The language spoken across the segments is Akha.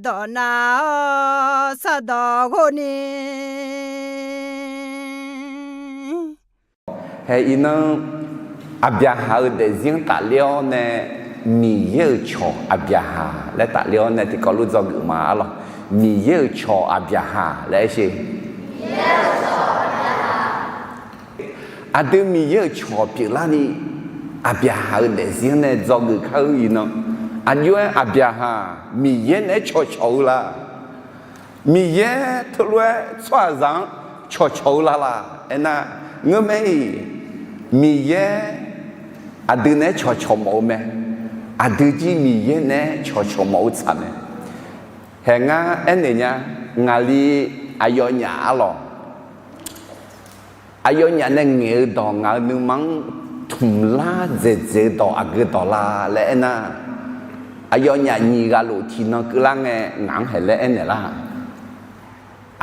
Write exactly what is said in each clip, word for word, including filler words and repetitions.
Dawq nav-awr sardawq ghov ni. Hae iqnan, Aqbyaqhaq-euq daefzir-anr tafler-awr nae, Miqyaer-euq cawq Aqbyaqhaq laer tafler-awr nae tiqkawv lof dzawgeuf ma arlawq. Miqyaer-euq cawq Aqbyaqhaq laer aer sher. Aqdui Miqyaer-euq cawq pyeuflarni, Aqbyaqhaq-euq daefzir-anr nae dzawgeuf kar-eu iqnan, aqjox-aer Aqbyaqhaq Miqyaer naeq-aer cawqcawq-eu la? Miqyaer teulof-aer tsawrhaqzaq-anr cawqcawq-eu la laq? Aernar, ngeurmae-iq, Miqyaer aqdui naeq-aer cawqcawq mawf-eu mae. Aqdui jir Miqyaer naeq-aer cawqcawq mawf-eu tsaq mae. Hae ngar aernaeq nya, ngaqli aqyawfnyaf arlawq. Aqyawfnyaf nae ngaeq-eu dawq ngaq-euq nuima-anr tmqlar dzaeqdzaeq-eu dawq aqgeu dawq la laer aernar, aqyawfnyaf nyiq ghaq lof tiqnan keuvlar ngae ngaq-anr haeq laer aernaeq lar.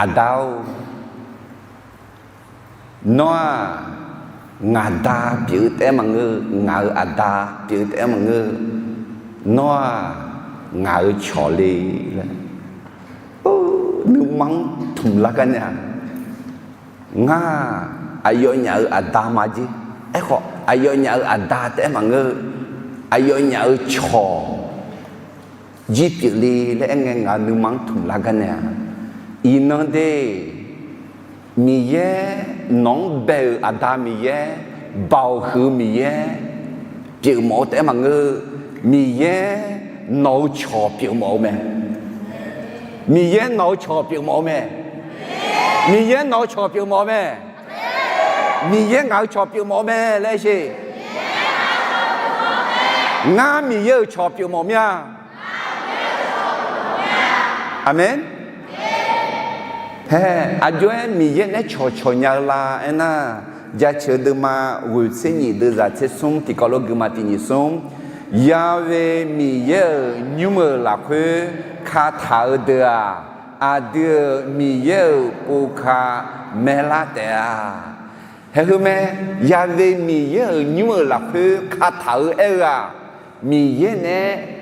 Aqda-or, nawr-aq, ngaq da pyeuf-eu taef-aer maqngeur, ngaq-euq aqda pyeuf-eu taef-aer maqngeur, nawr-aq, ngaq-euq cawq le laer nuima-anr tmqlar gar nae-a. Ngar-aq, aqyawfnyaf-euq aqda ma jer. Aerkhawf, aqyawfnyaf-euq aqda taef-aer maqngeur, aqyawfnyaf-euq cawq jir pyeufle laer aer ngae ngaq-euq nuima-anr tmqlar gar nae-a. Iqnan de, Miqyaer, nawq-anr bae-euq Aqda Miqyaer, Baoq huiq-eu Miqyaer pyeufmawf-eu taef-aer maqngeur, Miqyaer nawq-eu cawq pyeufmawf-eu mae. Miqyaer nawq-eu cawq pyeufmawf-eu mae. Miqyaer nawq-eu cawq pyeufmawf-eu mae. Miqyaer ngaq-euq cawq pyeufmawf-eu mae laer sher. Ngar Miqyaer-euq cawq pyeufmawf mir-a. Aqmeq. Hae, aqjox-aer Miqyaer naeq-aer cawqcawq nya-eu la aernar, Jaceuq deuvma ghoeq tser nyiq deuvzaq tser smr tiqkawv lof guima tiq nyiq smr, Ya've Miqyaer-euq nymr-euq lafkhoer kataq-eu deuq-aq, aqdui-euq Miqyaer-euq pov ka maerlar taef-a. Haeq heu mae, Ya've Miqyaer-euq nymr-euq lafkhoer kataq-eu aer-eu-aq, Miqyaer naeq-aer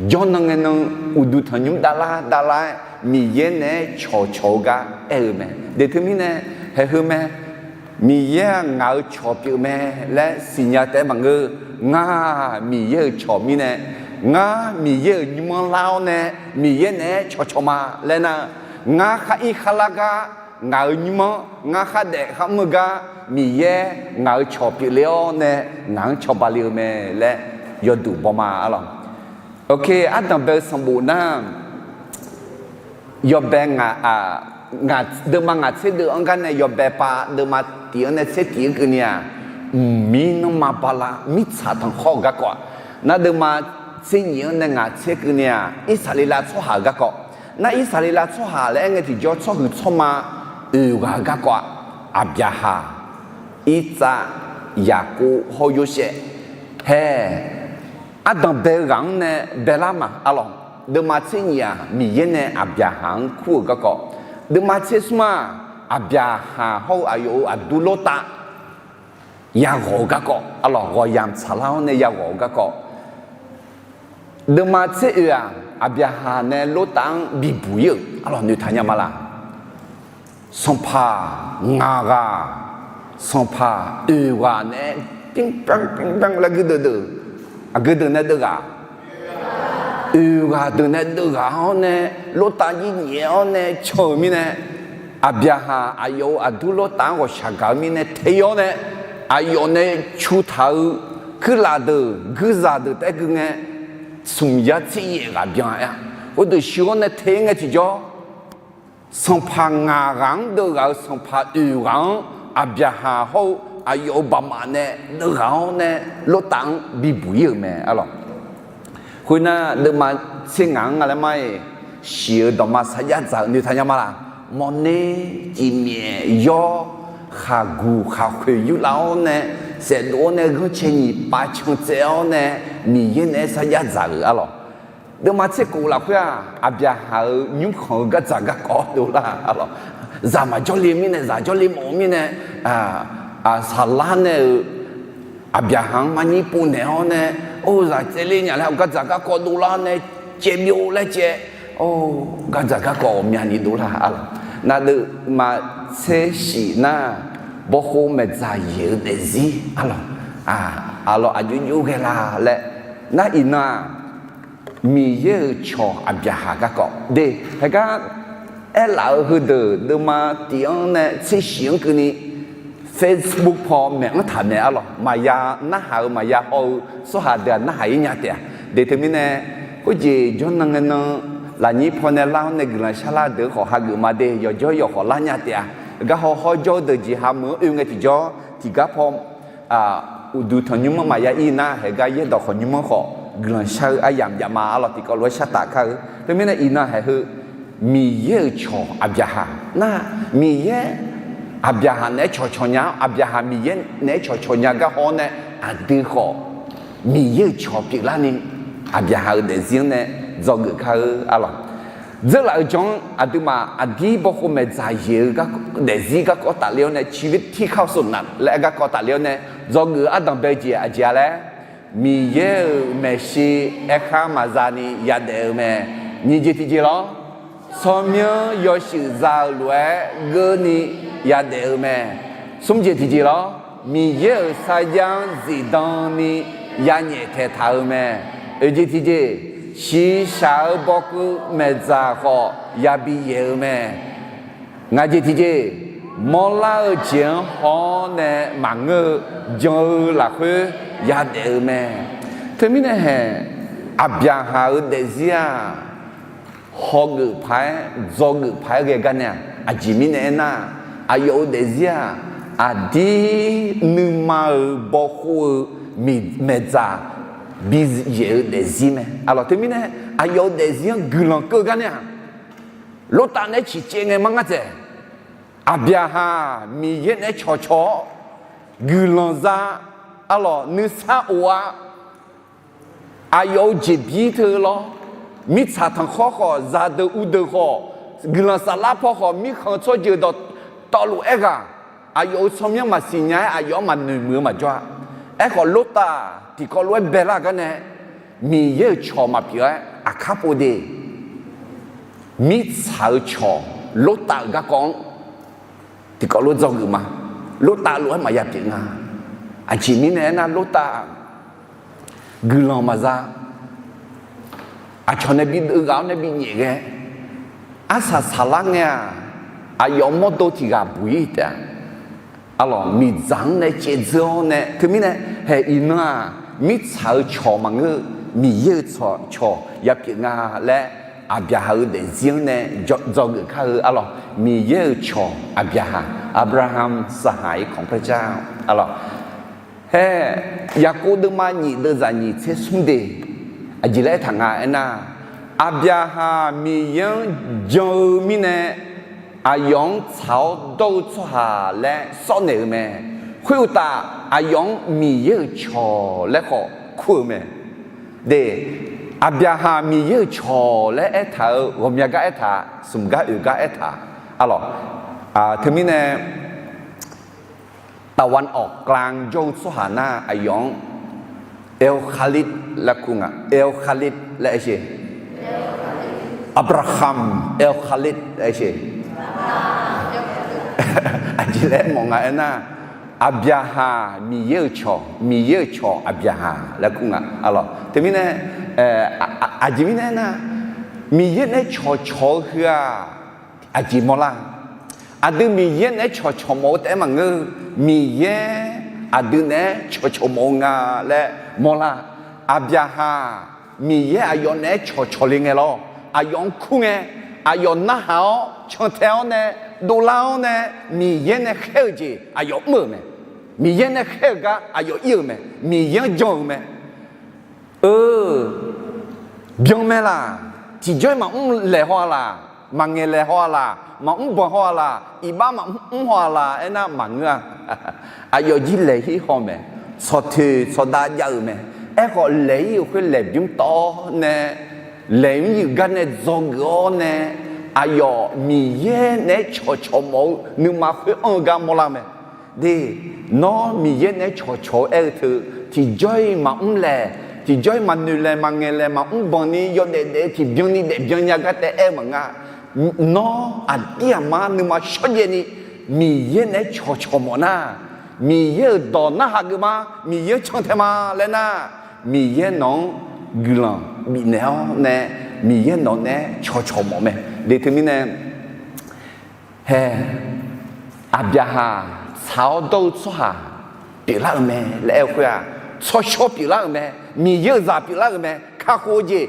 jawrnan ngae nan uqduq tanqnymr davlar davlar-aer Miqyaer naeq-aer cawqcawq-eu gar aer-eu mae. Deq teumirnae, haeq heu mae, Miqyaer-aq ngaq-euq cawq pyeuf mae laer siqnya taef-aer maqngeur. Ngar Miqyaer-euq cawq mirnae, ngar Miqyaer-euq nymr-anr lar-awr nae Miqyaer naeq-aer cawqcawq ma laer nar, ngar khar ir khar lar gar ngaq-euq nymr-anr ngar khar daef khar mr-eu gar Miqyaer ngaq-euq cawq pyeufle-awr nae ngaq-anr cawba le-eu mae laer yawduq baw ma arlawq. Oke, ardanq bae-eu sanqbof nar, yawbae ngaq, deuvma ngaq tser deuv-anr gar nae yawbae pav deuvma tiq-anr nae tser tiq-anr keuvni-aq, mqmir nanrma bala mirtsaq tanqkhawr-eu garkawv-aq, nar deuvma tser nyiq-anr nae ngaq tser keuvni-aq, Irsaqleqlav tsawrhaq-euq garkawv. Nar Irsaqleqlav tsawrhaq laer aer ngae tiqjawr tsawrhuiq tsawrma oeq ghaq-eu garkawv-aq, Aqbyaqhaq, Irtsav, Yaqkov hawr-eu Yorsaev. Hae, ardanq bae-eu ghaq-anr nae baelar ma arlawq. Deuvma tser nyiq-aq, Miqyaer nae Aqbyaqhaq-anr kur-euq garkawv. Deuvma tser smr-aq, Aqbyaqhaq hawr-eu aqyawf-euq aqdur Lortav yaghawq-eu garkawv arlawq, ghawqyamq tsaqlar-awr nae yaghawq-eu garkawv. Deuvma tser oeq-aq, Aqbyaqhaq nae Lortav-anr bibuq ir-euq arlawq, noeqtaq nya ma laq. Sanqpaq ngaq ghaq, sanqpaq oeq ghaq nae-aer, ปิ้งปัง ปิ้งปัง laer gui deuq deuq, aqgeu deuq nae deuv ghaq, oeq ghaq deuq nae deuv ghaq-awr nae, Lortav jir nyaef-awr nae can-euq mirnae, Aqbyaqhaq aqyawf-euq aqdur Lortav-anr ghawqshaq gaq-eu mirnae te-awr nae, aqyawf nae cu taq-eu kuirlaf deuq guirzaq deuq taef-aer gui ngae, smq yar tser yaef ghaq byan-a. Khoerdeuq shuir-awr nae te ngae tiqjawr, sanqpaq ngaq ghaq-anr deuv ghaq-euq sanqpaq oeq ghaq-anr Aqbyaqhaq hawr-eu aqyawf-euq baqmaf nae deuv ghaq-awr nae Lortav-anr bibuq ir-euq mae arlawq. Khoernar, deuvma tser ngaq-anr nga laer mar-iq, shiq-eu dawqma sarjax dzaq-euq noeqtaq nya ma laq. Mawrner, cifmyaef, yawr, khaqguq khaqkhoeq yurlav-awr nae, saefdov-awr nae ghanrcae nyiq pav can tsaev-awr nae, Miqyaer naeq-aer sarjax dzaq-euq arlawq. Deuvma tser kof lafkhoer-aq, Aqbyaqhaq-euq nymrkhanq-eu gardzaq garkawv dovlar arlawq. Zaq maqjawr le mirnae, zaq jawr le mawf-eu mirnae, saqlar nae-euq Aqbyaqhaq-anr marnyir povnaeq-awr nae, or zaq tsaevle nya laer-awr gardzaq garkawv dovlar nae, caevbyov laer caev Or, gardzaq garkawv ghawqmyani dovlar arlawq. Navdeuq maqtser shif nar, bawkhov maeqdzaq yaeq-eu daefzir arlawq. Arlawq, aqjox jox ghae la laer. Nar iqnan-aq, Miqyaer-euq cawq aqbyaqhaq garkawv de. Haegar aerlaf-eu heudeuq deuvma tif-anr nae tser shif-anr keuvni Facebook paw maeq-anr taq maeq arlawq. Maqya narhaq-eu maqya haw-eu tsawrhaq deuq-aq narhaq-ir nya taef-a. De teumirnae, khoerjeq jawrnan ngae nan lafnyir pawnae lar-anr nae guiqlanq sharlar deuq khawf hageuf ma de. Yawqjawr yawq khawf lar nya taef-a. Gar haw hawr jawr-eu deuq jeqha meuq-anr oe ngae tiqjawr tiqgar paw uqduq tanqnymr-anr maqya ir nar, haegar yaerdawq khawqnymr-anr khawf guiqlanq shar-eu aryamq jav ma arlawq. Tiqkawv lof-aer shartaf kar-eu. Teumirnae iqnan haeq heu Miqyaer-euq cawq aqbyaqhaq nar, Miqyaer aqbyaqhaq naeq-aer cawqcawq nya-awr, aqbyaqhaq Miqyaer naeq-aer cawqcawq nya gar haw-awr nae, aqdui khawf Miqyaer-euq cawq pyeuflarni aqbyaqhaq-euq daefzir-anr nae dzawgeuf kar-eu arlawq. Dzeurlaf-eu jan-anr aqduimaf aqdir bawkhov maeqdzaq yaeq-eu daefzir garkawv tafler-awr nae, ciqbir tirkar sofnaf laer aer garkawv tafler-awr nae, dzawgeuf-eu ardanq bae-eu jeq aqjeq-a laer, Miqyaer-euq maeqshi aerkhar maqza ni yadaef-eu mae. Nyiq jeq tiqjeq lawr, tsawrmyanr yawshuif za-eu lof-aer geurni yadaef-eu mae. Smr jeq tiqjeq lawr, Miqyaer-euq sarjax-anr zifdan ni yanyaef taeqtaq-eu mae. Oeq jeq tiqjeq, shiqshaq-eu bawkuv maeqdzaq khawf yabi yaeq-eu mae. Ngaq jeq tiqjeq, mawrlar-eu jeq-anr haw-awr nae maqngeur-eu jan-eu lafkhoer yadaef-eu mae. Teumirnae haeq, aqbyaqhaq-euq daefzir-aq, hawgeuf paq-aer dzawgeuf paq-aer ghae gar nae-aq, aqjeq mirnae aernar, aqyawf-euq daefzir-aq, aqdir nuima-euq bawkhov-eu maeqdzaq biyaeq-eu daefzir mae arlawq. Teumirnae aqyawf-euq daefzir-anr guiqlanq keuv gar nae-aq, Lortav naeq-aer ciqcaev ngae mar ngar dzaeq. Aqbyaqhaq Miqyaer naeq-aer cawqcawq-awr guiqlanq za arlawq, nuisar of-a. Aqyawf-euq jeqbir teu lawr, mirtsaq tanqkhawr khawf, zaqdeuq uvdeuq khawf, guiqlanq saflar paw khawf, mirkhanq tsawrjeuq dawqtawvluf aerghaq, aqyawf-euq tsawrmyanr maqsiq nya-aer aqyawf-anr maqnoeq muiq-eu maqjawr-a. Aerkhawf Lortav tiqkawv lof-aer baelar gar nae, Miqyaer-euq cawq maqpyeuf-aer aqkar pov de. Mirtsaq-eu cawq, Lortav-euq garkawv-anr tiqkawv lof dzawgeuf ma. Lortav lof-aer maqya pyeuf nga. Aqjeq mirnae aernar, Lortav guiqlanq maqza. Aqcawq nae bi deuv ghaq-awr nae bi nyaef ghae, arsaq saqlar ngae-aq, aqyawf mawrdo tiq ghaq buq-ir taef-a. Arlawq, miqdzaq-anr nae caevdzeur-awr nae, teumirnae haeq iqnan-aq, mirtsaq-eu cawq maqngeur-eu, Miqyaer-euq cawq ya pyeuf nga laer, aqbyaqhaq-euq daefzir-anr nae dzawgeuf kar-eu arlawq. Miqyaer-euq cawq aqbyaqhaq, Abraham saqhaq-iq kanqpaer jar arlawq. Hae, Yaqkov deuvma nyiq deuvzaq nyiq tser smr de, aqjeq laer aertaq nga aernar, aqbyaqhaq Miqyaer-anr jan-eu mirnae, aqyawf-anr tsaq-awr dawr-eu tsawrhaq laer sawrnaeq-eu mae. Khoeruqtaf, aqyawf-anr Miqyaer-euq cawq laer khawf kur-eu mae. De, aqbyaqhaq Miqyaer-euq cawq laer aertaq-eu ghawqmya gar aertaq, smq gar oeq gar aertaq arlawq. Teumirnae ตะวันออกกลาง jawr-eu tsawrhaq nar, aqyawf-anr Elkhalid laer kur nga. Elkhalid laer aer sher. Abraham Elkhalid laer aer sher. Aqjeq laer mawf nga aernar, aqbyaqhaq Miqyaer-euq cawq, Miqyaer-euq cawq aqbyaqhaq laer kur nga arlawq. Teumirnae, aqjeq mirnae aernar, Miqyaer naeq-aer cawqcawq-eu heu-aq, aqjeq mawrlar. Aqdui Miqyaer naeq-aer cawqcawq mawf-eu taef-aer maqngeur-eu, Miqyaer aqdui naeq-aer cawqcawq mawf-eu nga laer mawrlar. Aqbyaqhaq Miqyaer aqyawf naeq-aer cawqcawq le ngae lawr, aqyawf-anr kur ngae, aqyawf narhaq-awr cantae-awr nae, dovlar-awr nae, Miqyaer nae khaer-eu jeq aqyawf mr-euq mae. Miqyaer nae khaer-eu gar aqyawf ir-euq mae. Miqyaer-anr jan-euq mae. Eu, byan mae laq. Tiqjawr-iq maqmr laeq haw-a laq, maqngaeq laeq haw-a laq, maqmr banq haw-a laq, iqbax maqmr haw-a laq aernar maqngeur-a. Aqyawf jir laeq hir haw mae. Tsawqtoeq tsawqdav jav-euq mae. Aerkhawf laeq ir-euq khoer laeqbymr tawv-awr nae, laeqbymr yif gar nae dzawgeuf-awr nae, aqyawf Miqyaer naeq-aer cawqcawq mawf-eu nuima khoer-anr-eu gar mawrlar mae. De, nawr Miqyaer naeq-aer cawqcawq-eu aer-eu teu, tiqjawr-iq maqmr laeq, tiqjawr-ir maqnoeq laeq maqngaeq laeq maqmr banq ni yawdaef daef-eu tiqbyan ni daefbyan nya gar taef aer-eu maqnga. Nawr aqdir aqmar nuima shawrjaev ni Miqyaer naeq-aer cawqcawq mawf nar, Miqyaer-euq dawq narhaq geuf ma, Miqyaer-anr can tae ma laer nar, Miqyaer nawq-anr guiqlanq bifnaeq-awr nae, Miqyaer nawq naeq-aer cawqcawq mawf mae. Deq teumirnae, hae, Aqbyaqhaq tsaq-awr dawr-eu tsawrhaq pyeuflar-euq mae laer aer-eu khoer-aq, tsawrshawr pyeuflar-euq mae, Miqyaer-euq zaq pyeuflar-euq mae, kakhof-eu jeq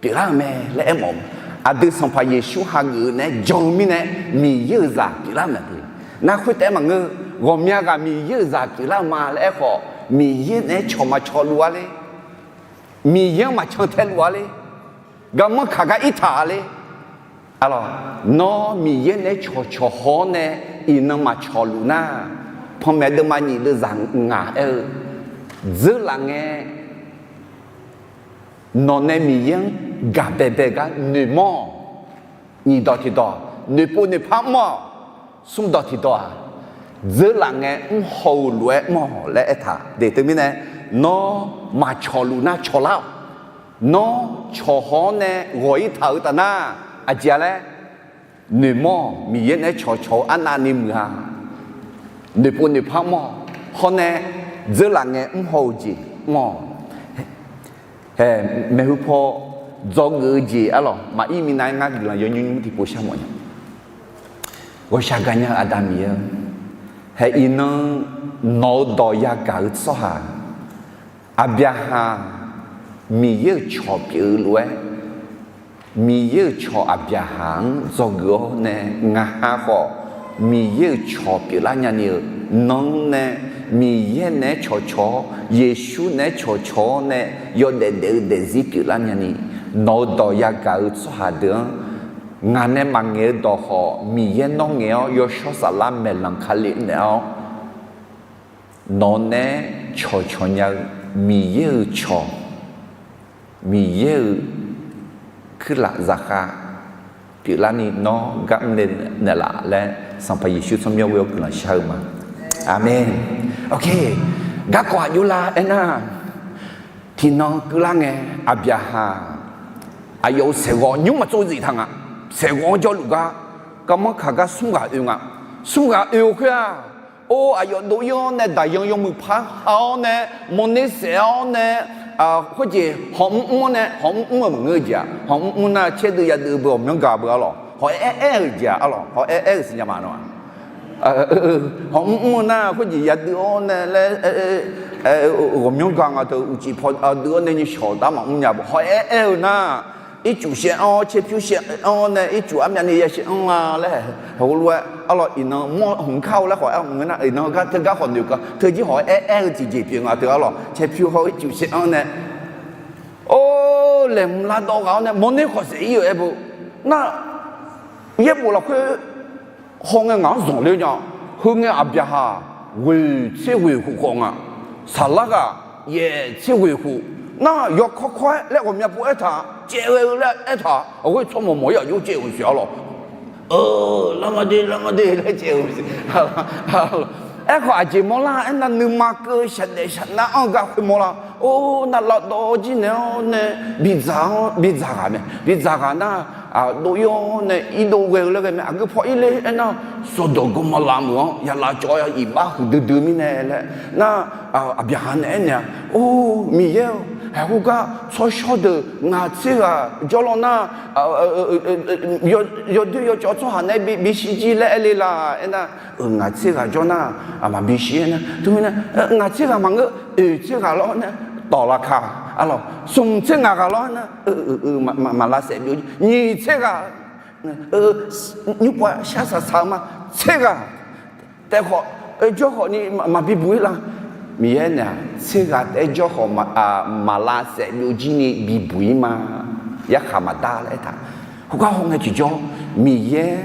pyeuflar-euq mae laer aermawf-eu. Aqdui Sanqpaq Yeqsur hageuf-eu naeq-aer jan-eu mirnae, Miqyaer-euq zaq pyeuflar-euq mae. Nar khoertaef-aer maqngeur, ghawqmya ghaq Miqyaer-euq zaq pyeuflar-eu ma laer aerkhawf, Miqyaer naeq-aer cawq maqcawq luf-a ler, Miqyaer-anr maqcan tae luf-a ler, garmanr kaq gar irtaq-a ler. Arlawq, nawr Miqyaer naeq-aer cawqcawq haw-awr nae iqnan maqcawq luf nar, panmaeq deuvma nyiq deuvzaq ngaq aer-eu, dzeurlaf ngae nawq nae Miqyaer-anr gaq baebae gar noeqmawr-awq. Nyiq dawq tiqdawq, noeqpov noeqpar mr-awq. Smr dawq tiqdawq-aq, dzeurlaf ngae mr haw-eu lof-aer mr-awq laer aertaq. Deq teumirnae, nawr maqcawq luf nar cawqlar-awq. Nawr cawqhaw-awr nae ghawq-ir taq-eu taf nar, aqjeq-a laer, noeqmawr-awq. Miqyaer naeq-aer cawqcawq-eu arnavni muiq-a. Noeqpov noeqpar mr-awq. Hawr nae dzeurlaf ngae mr haw-eu jeq mr-awq. Hae, maeqhu paw dzawgeuf-eu jeq arlawq, maqir minav-aer ngar guiqlanq yawnymr nymr tiqpov shar mawf nya. Ghawqshaq gaqnya-eu Aqda Miqyaer-or, hae iqnan nawq-eu dawq yagaq-eu tsawrhaq Aqbyaqhaq Miqyaer-euq cawq pyeuf-eu lof-aer, Miqyaer-euq cawq Aqbyaqhaq-anr dzawgeuf-awr nae ngaq ha khawf, Miqyaer-euq cawq pyeuflar nyani-euq nanr nae, Miqyaer naeq-aer cawqcawq-awr, Yeqsur naeq-aer cawqcawq-awr nae, yawdaef daef-eu daefzir pyeuflar nyani, nawq-eu dawq yagaq-eu tsawrhaq deuq-anr, ngaq nae maqngaeq-eu dawq khawf, Miqyaer nawr ngaeq-awr, yawshawr saflar maeqlanq kali naeq-awr, nawq naeq-aer cawqcawq nya-eu Miqyaer-euq cawq, Miqyaer-euq kuirlaf zaqkhav pyeuflarni nawr gar mr le naeqlaf laer, Sanqpaq Yeqsur tsawrmyanr ghoe-awr guiqlanq shar-eu ma. Aqmeq. Garkawv aqjox lar aernar, tiqnan keuvlar ngae, Aqbyaqhaq aqyawf-euq saeqghawv nymr maqtsov zif taq nga. Saeqghawv-anr jawrluf gar, garmanr kaq gar smr ghaq oe nga. Smr ghaq oe-eu khoer-aq, or, aqyawf dov-ir-awr nae daqyan yawmuiq par ha-awr nae, mawrner saef-awr nae, khoerjeq hawmr mr-awr nae, hawmr mr-eu maqngeur-eu jeq-aq, hawmr mr nar caerdeuv yadeuv beu ghawqmyanr ga beu arlawq, hawq-aer aer-eu jeq-aq arlawq, hawq-aer aer-eu siqnya ma nawr-aq. Hawmr mr-eu nar khoerjeq yadeuv-awr nae laer, ghawqmyanr ga nga teu uqcif paw deuv-awr nae nymrshawq dar maqmr nya beu hawq-aer aer-eu nar, ircuf shaev-anr, caerpyur shaev-anr nae ircuf armyavni ya shaev-anr la laer, heulof-aer arlawq iqnan mawr hmq kar-eu laer khawf-aer maqngeur nar, iqnan gar teugar khawf noeq ka teujir hawq-aer aer-eu tiqjeq pyeuf nga teu arlawq caerpyur hawr ircuf shaev-anr nae, or, laeqhmq lavdawv ghaq-awr nae mawrner khawf saef-ir-euq aer beu nar, yaerbof lafkhoer hawngae ngaq-anr zanqler nya. Heungae Aqbyaqhaq ghoeq tser ghoeq khof khawf nga. Saqlar ghaq yaef tser ghoeq khof nar, yawkawr kawr-aer laer ghawqmya pov aertaq, caev ghae-eu laer aertaq, aqghoer tsawrmawq mawq-ir aqjox caev-euq siq arlawq. Eu, larma de larma de laer caev-euq siq. Aerkhawf aqjeq mawrlar aernar, nuima keuv shaqdaef shaqnav-anr gar khoermawr lar. Or, nar lavdawv jir naeq-awr nae bidzaq-anr bidzaq ghaq mae. Bidzaq ghaq nar, dov-ir-awr nae irdov ghae-eu laer ghae mae. Aqgeu paw irler aernar, sawqdawq gawrmawr lavmeuq-anr ya lavcawv-a iqbax huiqdui dui mirnae laer nar, Aqbyaqhaq nae aernaeq-a, Or, Miqyaer-or, haeqkhof gar tsawrshawr deuq ngaq tser ghaq jawr law nar, yawdoer yawcawv tsawrhaq nae bisiq jir laer aer le la aernar, ngaq tser ghaq jawr nar, maqbisiq aernar, teumirnae ngaq tser ghaq maqngeur, oeq tser ghaq lawr nar, tawq laqka, arlawq smq tser ngaq ghaq lawr nar, maqlavsaef byov, nyiq tser ghaq, nymr pav shar saq saq-eu ma, tser ghaq taef khawf, jawr khawf ni maqbi buq-ir la. Miqyaer nae-aq, tser ghaq taef-aer jawr khawf maqlavsaef byov jir ni bibuq-ir ma. Yarkhaq maqdar laer aertaq. Khoergar hawngae tiqjawr, Miqyaer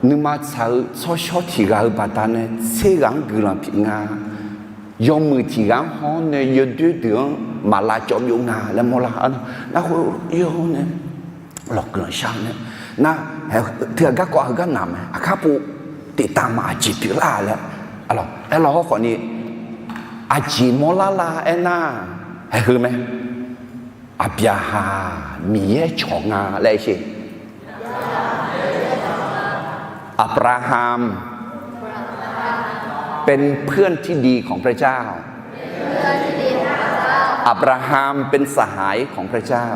nuima tsaq-eu tsawrshawr tiq ghaq-eu baqdanae tser ghaq-anr guiqlanq pyeuf nga. Yawmuiq tiq ghaq-anr haw-awr nae yawdoer deuq-anr maqlavcawv byov nga laer mawrlar. Nar khoer-awr nae lawq guiqlanq shar-eu nae, nar, teughaq garkawv heugar naq mae, aqkar pov tiqtav ma aqjeq pyeuflar laer, aerlawq hawr khawf ni, Aqjeq mawrlar la aernar, haeqheu mae. Aqbyaqhaq Miqyaer cawq nga laer sher. อับราฮัมเป็นเพื่อนที่ดีของพระเจ้า อับราฮัมเป็นสหายของพระเจ้า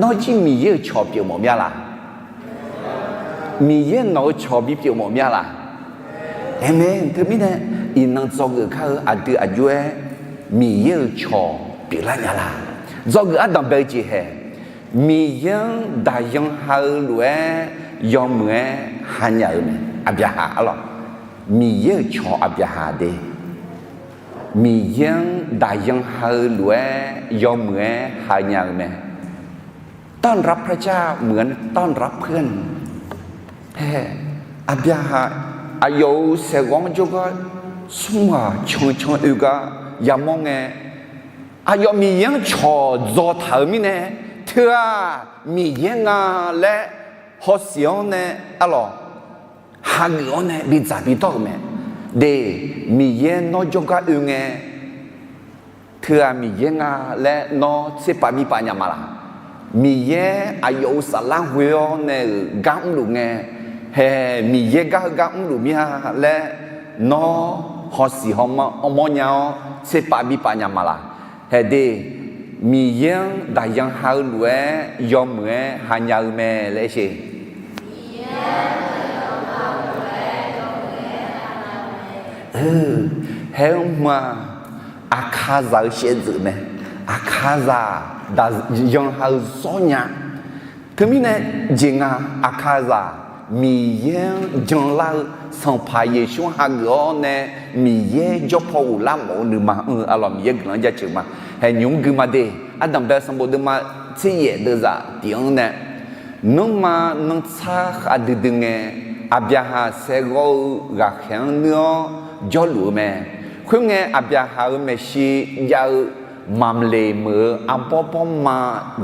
Nawr jir Miqyaer-euq cawq pyeuf mawf mir-a laq? Miqyaer nawq-eu cawq bipyeuf mawf mir-a laq? Aqmeq. Teumirnae iqnan dzawgeuf kar-eu aqdui aqjox-aer Miqyaer-euq cawq pyeuflar nya laq? Dzawgeuf ardanq bae-eu jeq haeq, Miqyaer-anr daqyan ha-eu lof-aer yawmuiq-aer ha nya-eu mae. Aqbyaqhaq arlawq, Miqyaer-euq cawq Aqbyaqhaq de, Miqyaer-anr daqyan ha-eu lof-aer yawmuiq-aer ha nya-eu mae. ต้อนรับพระเจ้า เหมือนต้อนรับเพื่อน Aqbyaqhaq aqyawf-euq saeqghawv-anr jawrgar smr ghaq can can oe gar yamawr ngae, aqyawf Miqyaer-anr cawq dzaw taq-euq mirnae, teu-aq Miqyaer nga laer hawsiq-awr nae arlawq, hageuf-awr nae bidzaq bidawr-euq mae. De, Miqyaer nawr jawrgar oe ngae, teu-aq Miqyaer nga laer nawr tserpav bipaf nya ma laq? Miqyaer aqyawf-euq saflar ghoe-awr nae-euq gar mrluf ngae, hae, Miqyaer gar heugar mrluf mir-a laer nawr hawsiq hawmawr nya-awr tserpav bipaf nya ma laq? Hae de, Miqyaer-anr daqyan ha-eu lof-aer yawmuiq-aer ha nya-eu mae laer sher. Hae-eu mq-aq, Aqkaqzaq-eu shaevdzeuf mae. Aqkaqzaq daqyan ha-eu zawr nya. Teumirnae jeq nga, Aqkaqzaq Miqyaer-anr janlar-eu Sanqpaq Yeqsur-anr hageuf-awr nae Miqyaer jawr paw ghoflar mawf-eu nuima-anr-eu arlawq Miqyaer guiqlanq jaceuq ma. Hae, nymq-mr gui ma de. Ardanqbae sanqbof deuvma tser yaef deuvzaq tiq-anr nae, nanrma nanrtsar khavdui dui ngae, Aqbyaqhaq saeqghawv-eu ghaqkhaeq-anr nuir-awr jawrluf-eu mae. Khoerngae, Aqbyaqhaq-euq maeqshi jav-eu Mamqleq meuq-eu arbawr bawrma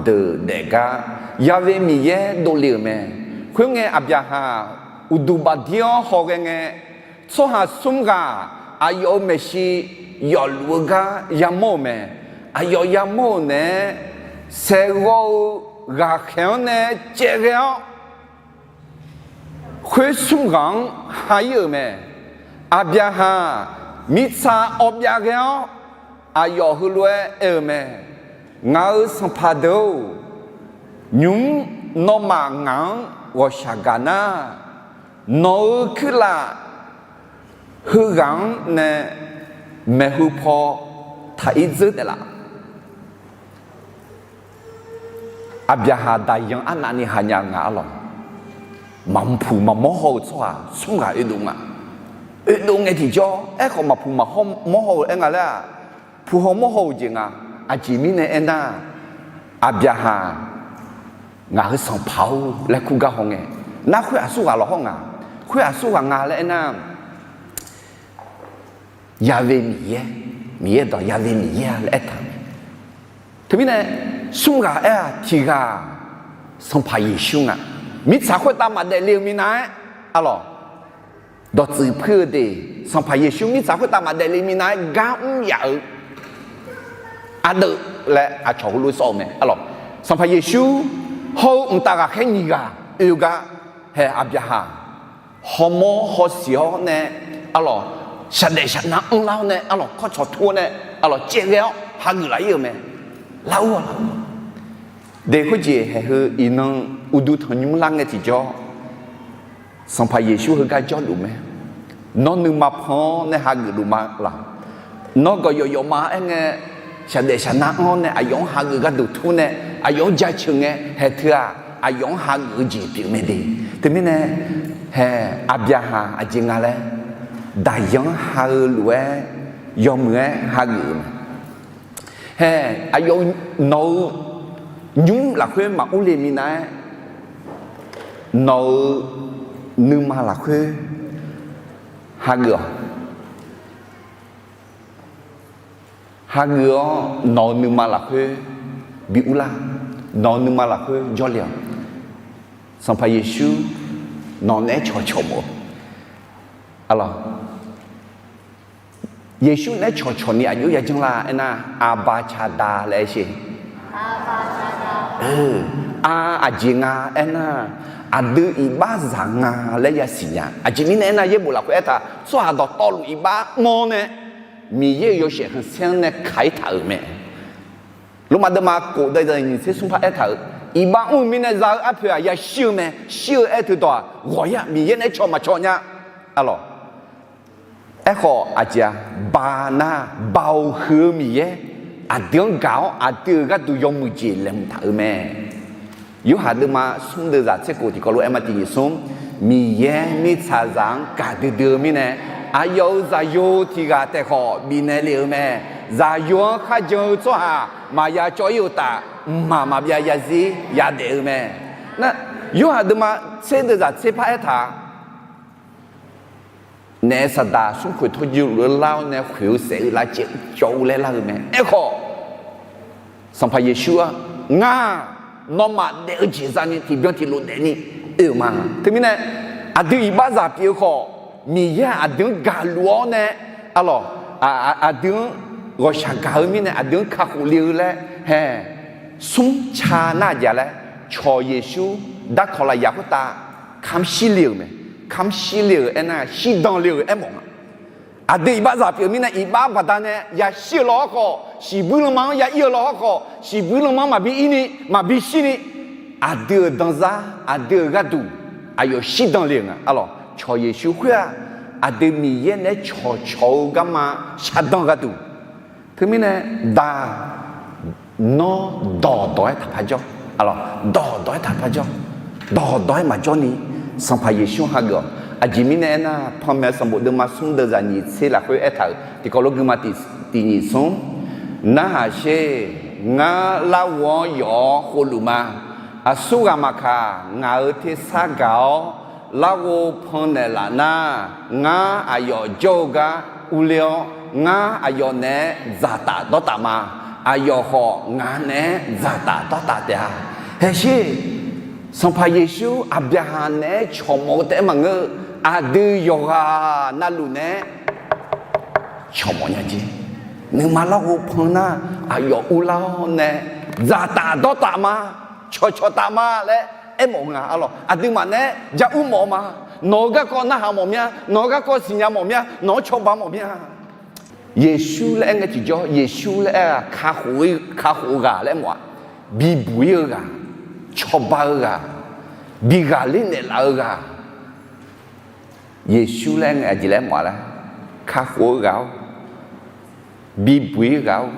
deuq daef gar, Ya've Miqyaer dovle-euq mae. Khoerngae, Aqbyaqhaq uqduq bafdir-awr hawghae ngae, tsawrhaq smr ghaq aqyawf-euq maeqshi yawfluf-eu gar yamawr-euq mae. Aqyawf yamawr-euq naeq-aer, saeqghawv-eu ghaqkhaeq-anr nae caevghae-awr, khoer smr ghaq-anr ha-ir-euq mae. Aqbyaqhaq mirtsaq awv byav ghae-awr, aqyawf heulof-aer aer-eu mae. Ngaq-euq sanqpaq deuq-or, nymq-mr nawmaf ngaq-anr ghawqshaq gaq nar, nawq-euq kuirlaf heughaq-anr nae maeqhu paw taq-ir dzeur taef laf. Aqbyaqhaq daqyan arnavni ha nya-eu nga arlawq. Maqpuq maqmawr haw-eu tsawrhaq smr ghaq oedov nga. Oedov ngae tiqjawr, aerkhawf maqpuq maqmawr haw-eu aer nga laer-aq, puq haw mawr haw-euq jeq nga. Aqjeq mirnae aernar, Aqbyaqhaq ngaq-euq sanqpaq-or laer kur gar haw ngae, nar khoer aqsur ghaq lawq hawr nga. Khoer aqsur ghaq nga laer aernar, Ya've Miqyaer, Miqyaer dawq Ya've Miqyaer-a laer aertaq-euq mae. Teumirnae, smr ghaq aer-aq tiq ghaq Sanqpaq Yeqsur nga. Mirtsaq khoertav maqdaef le-eu minav-aer, arlawq, dawqtsuif puir-eu de, Sanqpaq Yeqsur mirtsaq khoertav maqdaef le minav-aer gar mr yaf-eu ardeuv laer aqcawq heulof sawr-eu mae, arlawq. Sanqpaq Yeqsur hawr-eu mqtav ghaqkhaer nyiq ghaq oe-eu gar, hae, Aqbyaqhaq hawmawr hawsiq-awr nae, arlawq, shaqdaef shaqnav anrlar-awr nae, arlawq, kawrcawq tur-awr nae, arlawq, caevghae-awr hageuf laf-ir-euq mae. Lar-ur-awq, lar-ur-awq. De khoerjeq haeqheu iqnan uqduq tanqnymr lar ngae tiqjawr, Sanqpaq Yeqsur heugar jawrluf mae. Nawr nuima pan-awr nae hageuf luf ma laq? Nawr gawqyawf yawf ma aer ngae, shaqdaef shaqnav anr-awr nae aqyawf-anr hageuf gharduq tur nae, aqyawf-anr jaceuq ngae, haeq teu-aq, aqyawf-anr hageuf-eu jeq pyeuf mae de. Teumirnae, haeq, Aqbyaqhaq aqjeq nga laer, daqyan-anr ha-eu lof-aer yawmuiq-aer hageuf-eu mae. Haeq, aqyawf nawq-eu nymr lafkhoer maqur le minav-aer, nawq-eu nuima lafkhoer hageuf-awq. Hageuf-awr nawq-eu nuima lafkhoer bi urlar. Nawq-eu nuima lafkhoer jawrle-awq. Sanqpaq Yeqsur nawq naeq-aer cawqcawq mawf-eu, arlawq, Yeqsur naeq-aer cawqcawq ni aqjox yajanr la aernar, Aqbaqcaqda laer aer sher. Ar, aqjeq nga aernar, aqdui iqbaxzaq nga laer yasiq nya. Aqjeq mirnae aernar, yaerbof lafkhoer aertaq, tsawrhaq dawqtawvluf iqbax mr-awr nae, Miqyaer-euq yawshaef khanqsaer-anr nae kaq-ir taq-euq mae. Lormav deuvma kof deuv nyiq tser smr par aertaq-euq, iqbax mr-eu mirnae za-eu arpoeq-aq yashir-eu mae. Shir-eu aer teudawq-aq, ghawq-ir-aq, Miqyaer naeq-aer cawq maqcawq nya. Arlawq, aerkhawf aqjeq-aq, ba nar, Baoq huiq-eu Miqyaer aqdui-anr gaq-awr, aqdui-euq gharduq yawmuiq jeq laeqhmq taq-euq mae. Yorhaq deuvma smr deuvzaq tser kof tiqkawv lof-aer ma tiq nyiq smr, Miqyaer mirtsaqzaq-anr gaqdui dui-eu mirnae, aqyawf-euq Zaqyo tiq ghaq taef khawf bifnaeq lef-eu mae. Zaqyo-anr kharjan-eu tsawrhaq maqya cawv-ir-eu uqtaf, mqmaq maqbyav yazir yadaef-eu mae. Nar, Yorhaq deuvma tser deuvzaq tser par aertaq-a, naef saqdaq smrkhoeq tawrjeuq luf-eu lar-awr nae khoeq-eu saef-eu lavcaev cawv-eu laer lar-eu mae. Aerkhawf, Sanqpaq Yeqsur-aq, Ngar-aq, nawmaf daef-eu jeq zani tiqbyan tiqlof daefni oe-euq ma. Teumirnae, aqdui iqbaxzaq pyeuf-eu khawf, Miqyaer-aq aqdui-anr gaqluf-awr nae, arlawq, aqdui-anr ghawqshaq gaq-eu mirnae aqdui-anr kakhof le-eu laer hae, smr ca nar aqjeq laer, cawq Yeqsur darkawq lafyaq khoertav kamq shir le-euq mae. Kamq shir le-euq aernar, shirdan le-euq aermawf nga. Aqdui iqbaxzaq pyeuf-eu mirnae, iqbax baqdanae yashir-eu law hawrkhawf, shiqbuir lanma-anr ya ir-eu law hawrkhawf, shiqbuir lanma-anr maqbi irni, maqbi shirni, aqdui-euq danzar, aqdui-euq gharduq aqyawf shirdan le-euq nga. Arlawq, cawq Yeqsur khoer-aq, aqdui Miqyaer naeq-aer cawqcawq-eu garma shardan gharduq. Teumirnae, daq, nawr dawqdawq-aer taqpar jawr. Arlawq, dawqdawq-aer taqpar jawr. Dawqdawq-aer maqjawrni, Sanqpaq Yeqsur hageuf-awq. Aqjeq mirnae aernar, Panmaeq sanqbof deuvma smr deuvzaq nyiq tser lafkhoer aertaq-euq tiqkawv lof guima tiq, tiq nyiq smr, Narhaq sher. Ngar larghov-anr yawf-awr khovluf ma. Aqsurghaq maqkaq, ngaq-euq tersar gaq-awr larghov pannaeq laf nar, ngar aqyawf jawr-eu gar urler-awr, ngar aqyawf naeq-aer dzaqtaf dawrtaf ma. Aqyawf khawf ngaq naeq-aer dzaqtaf dawrtaf taef-a. Haeqsher, Sanqpaq Yeqsur Aqbyaqhaq naeq-aer cawqmawf-eu taef-aer maqngeur-eu, aqdui yawqghaq navluf naeq-aer cawqmawf nya jeq. Nuima larghov pan nar, aqyawf urlar-awr nae dzaqtaf dawrtaf ma, cawqcawq taf ma laer aermawf-eu nga. Arlawq, aqduimaf naeq-aer ja ur mawf-eu ma. Nawq-euq garkawv narhaq mawf mya, nawq-euq garkawv siqnya mawf mya, nawq-anr cawba mawf mya. Yeqsur laer aer ngae tiqjawr, Yeqsur laer aer-aq, kakhof-eu ghaq laer aermawf-a. Bibuq-ir-eu ghaq, cawba-eu ghaq, bi ghaqler naeqlaf-eu ghaq. Yeqsur laer aer ngae aqjeq laer aermawf-a laer, kakhof-eu ghaq-or, bibuq-ir ghaq-or,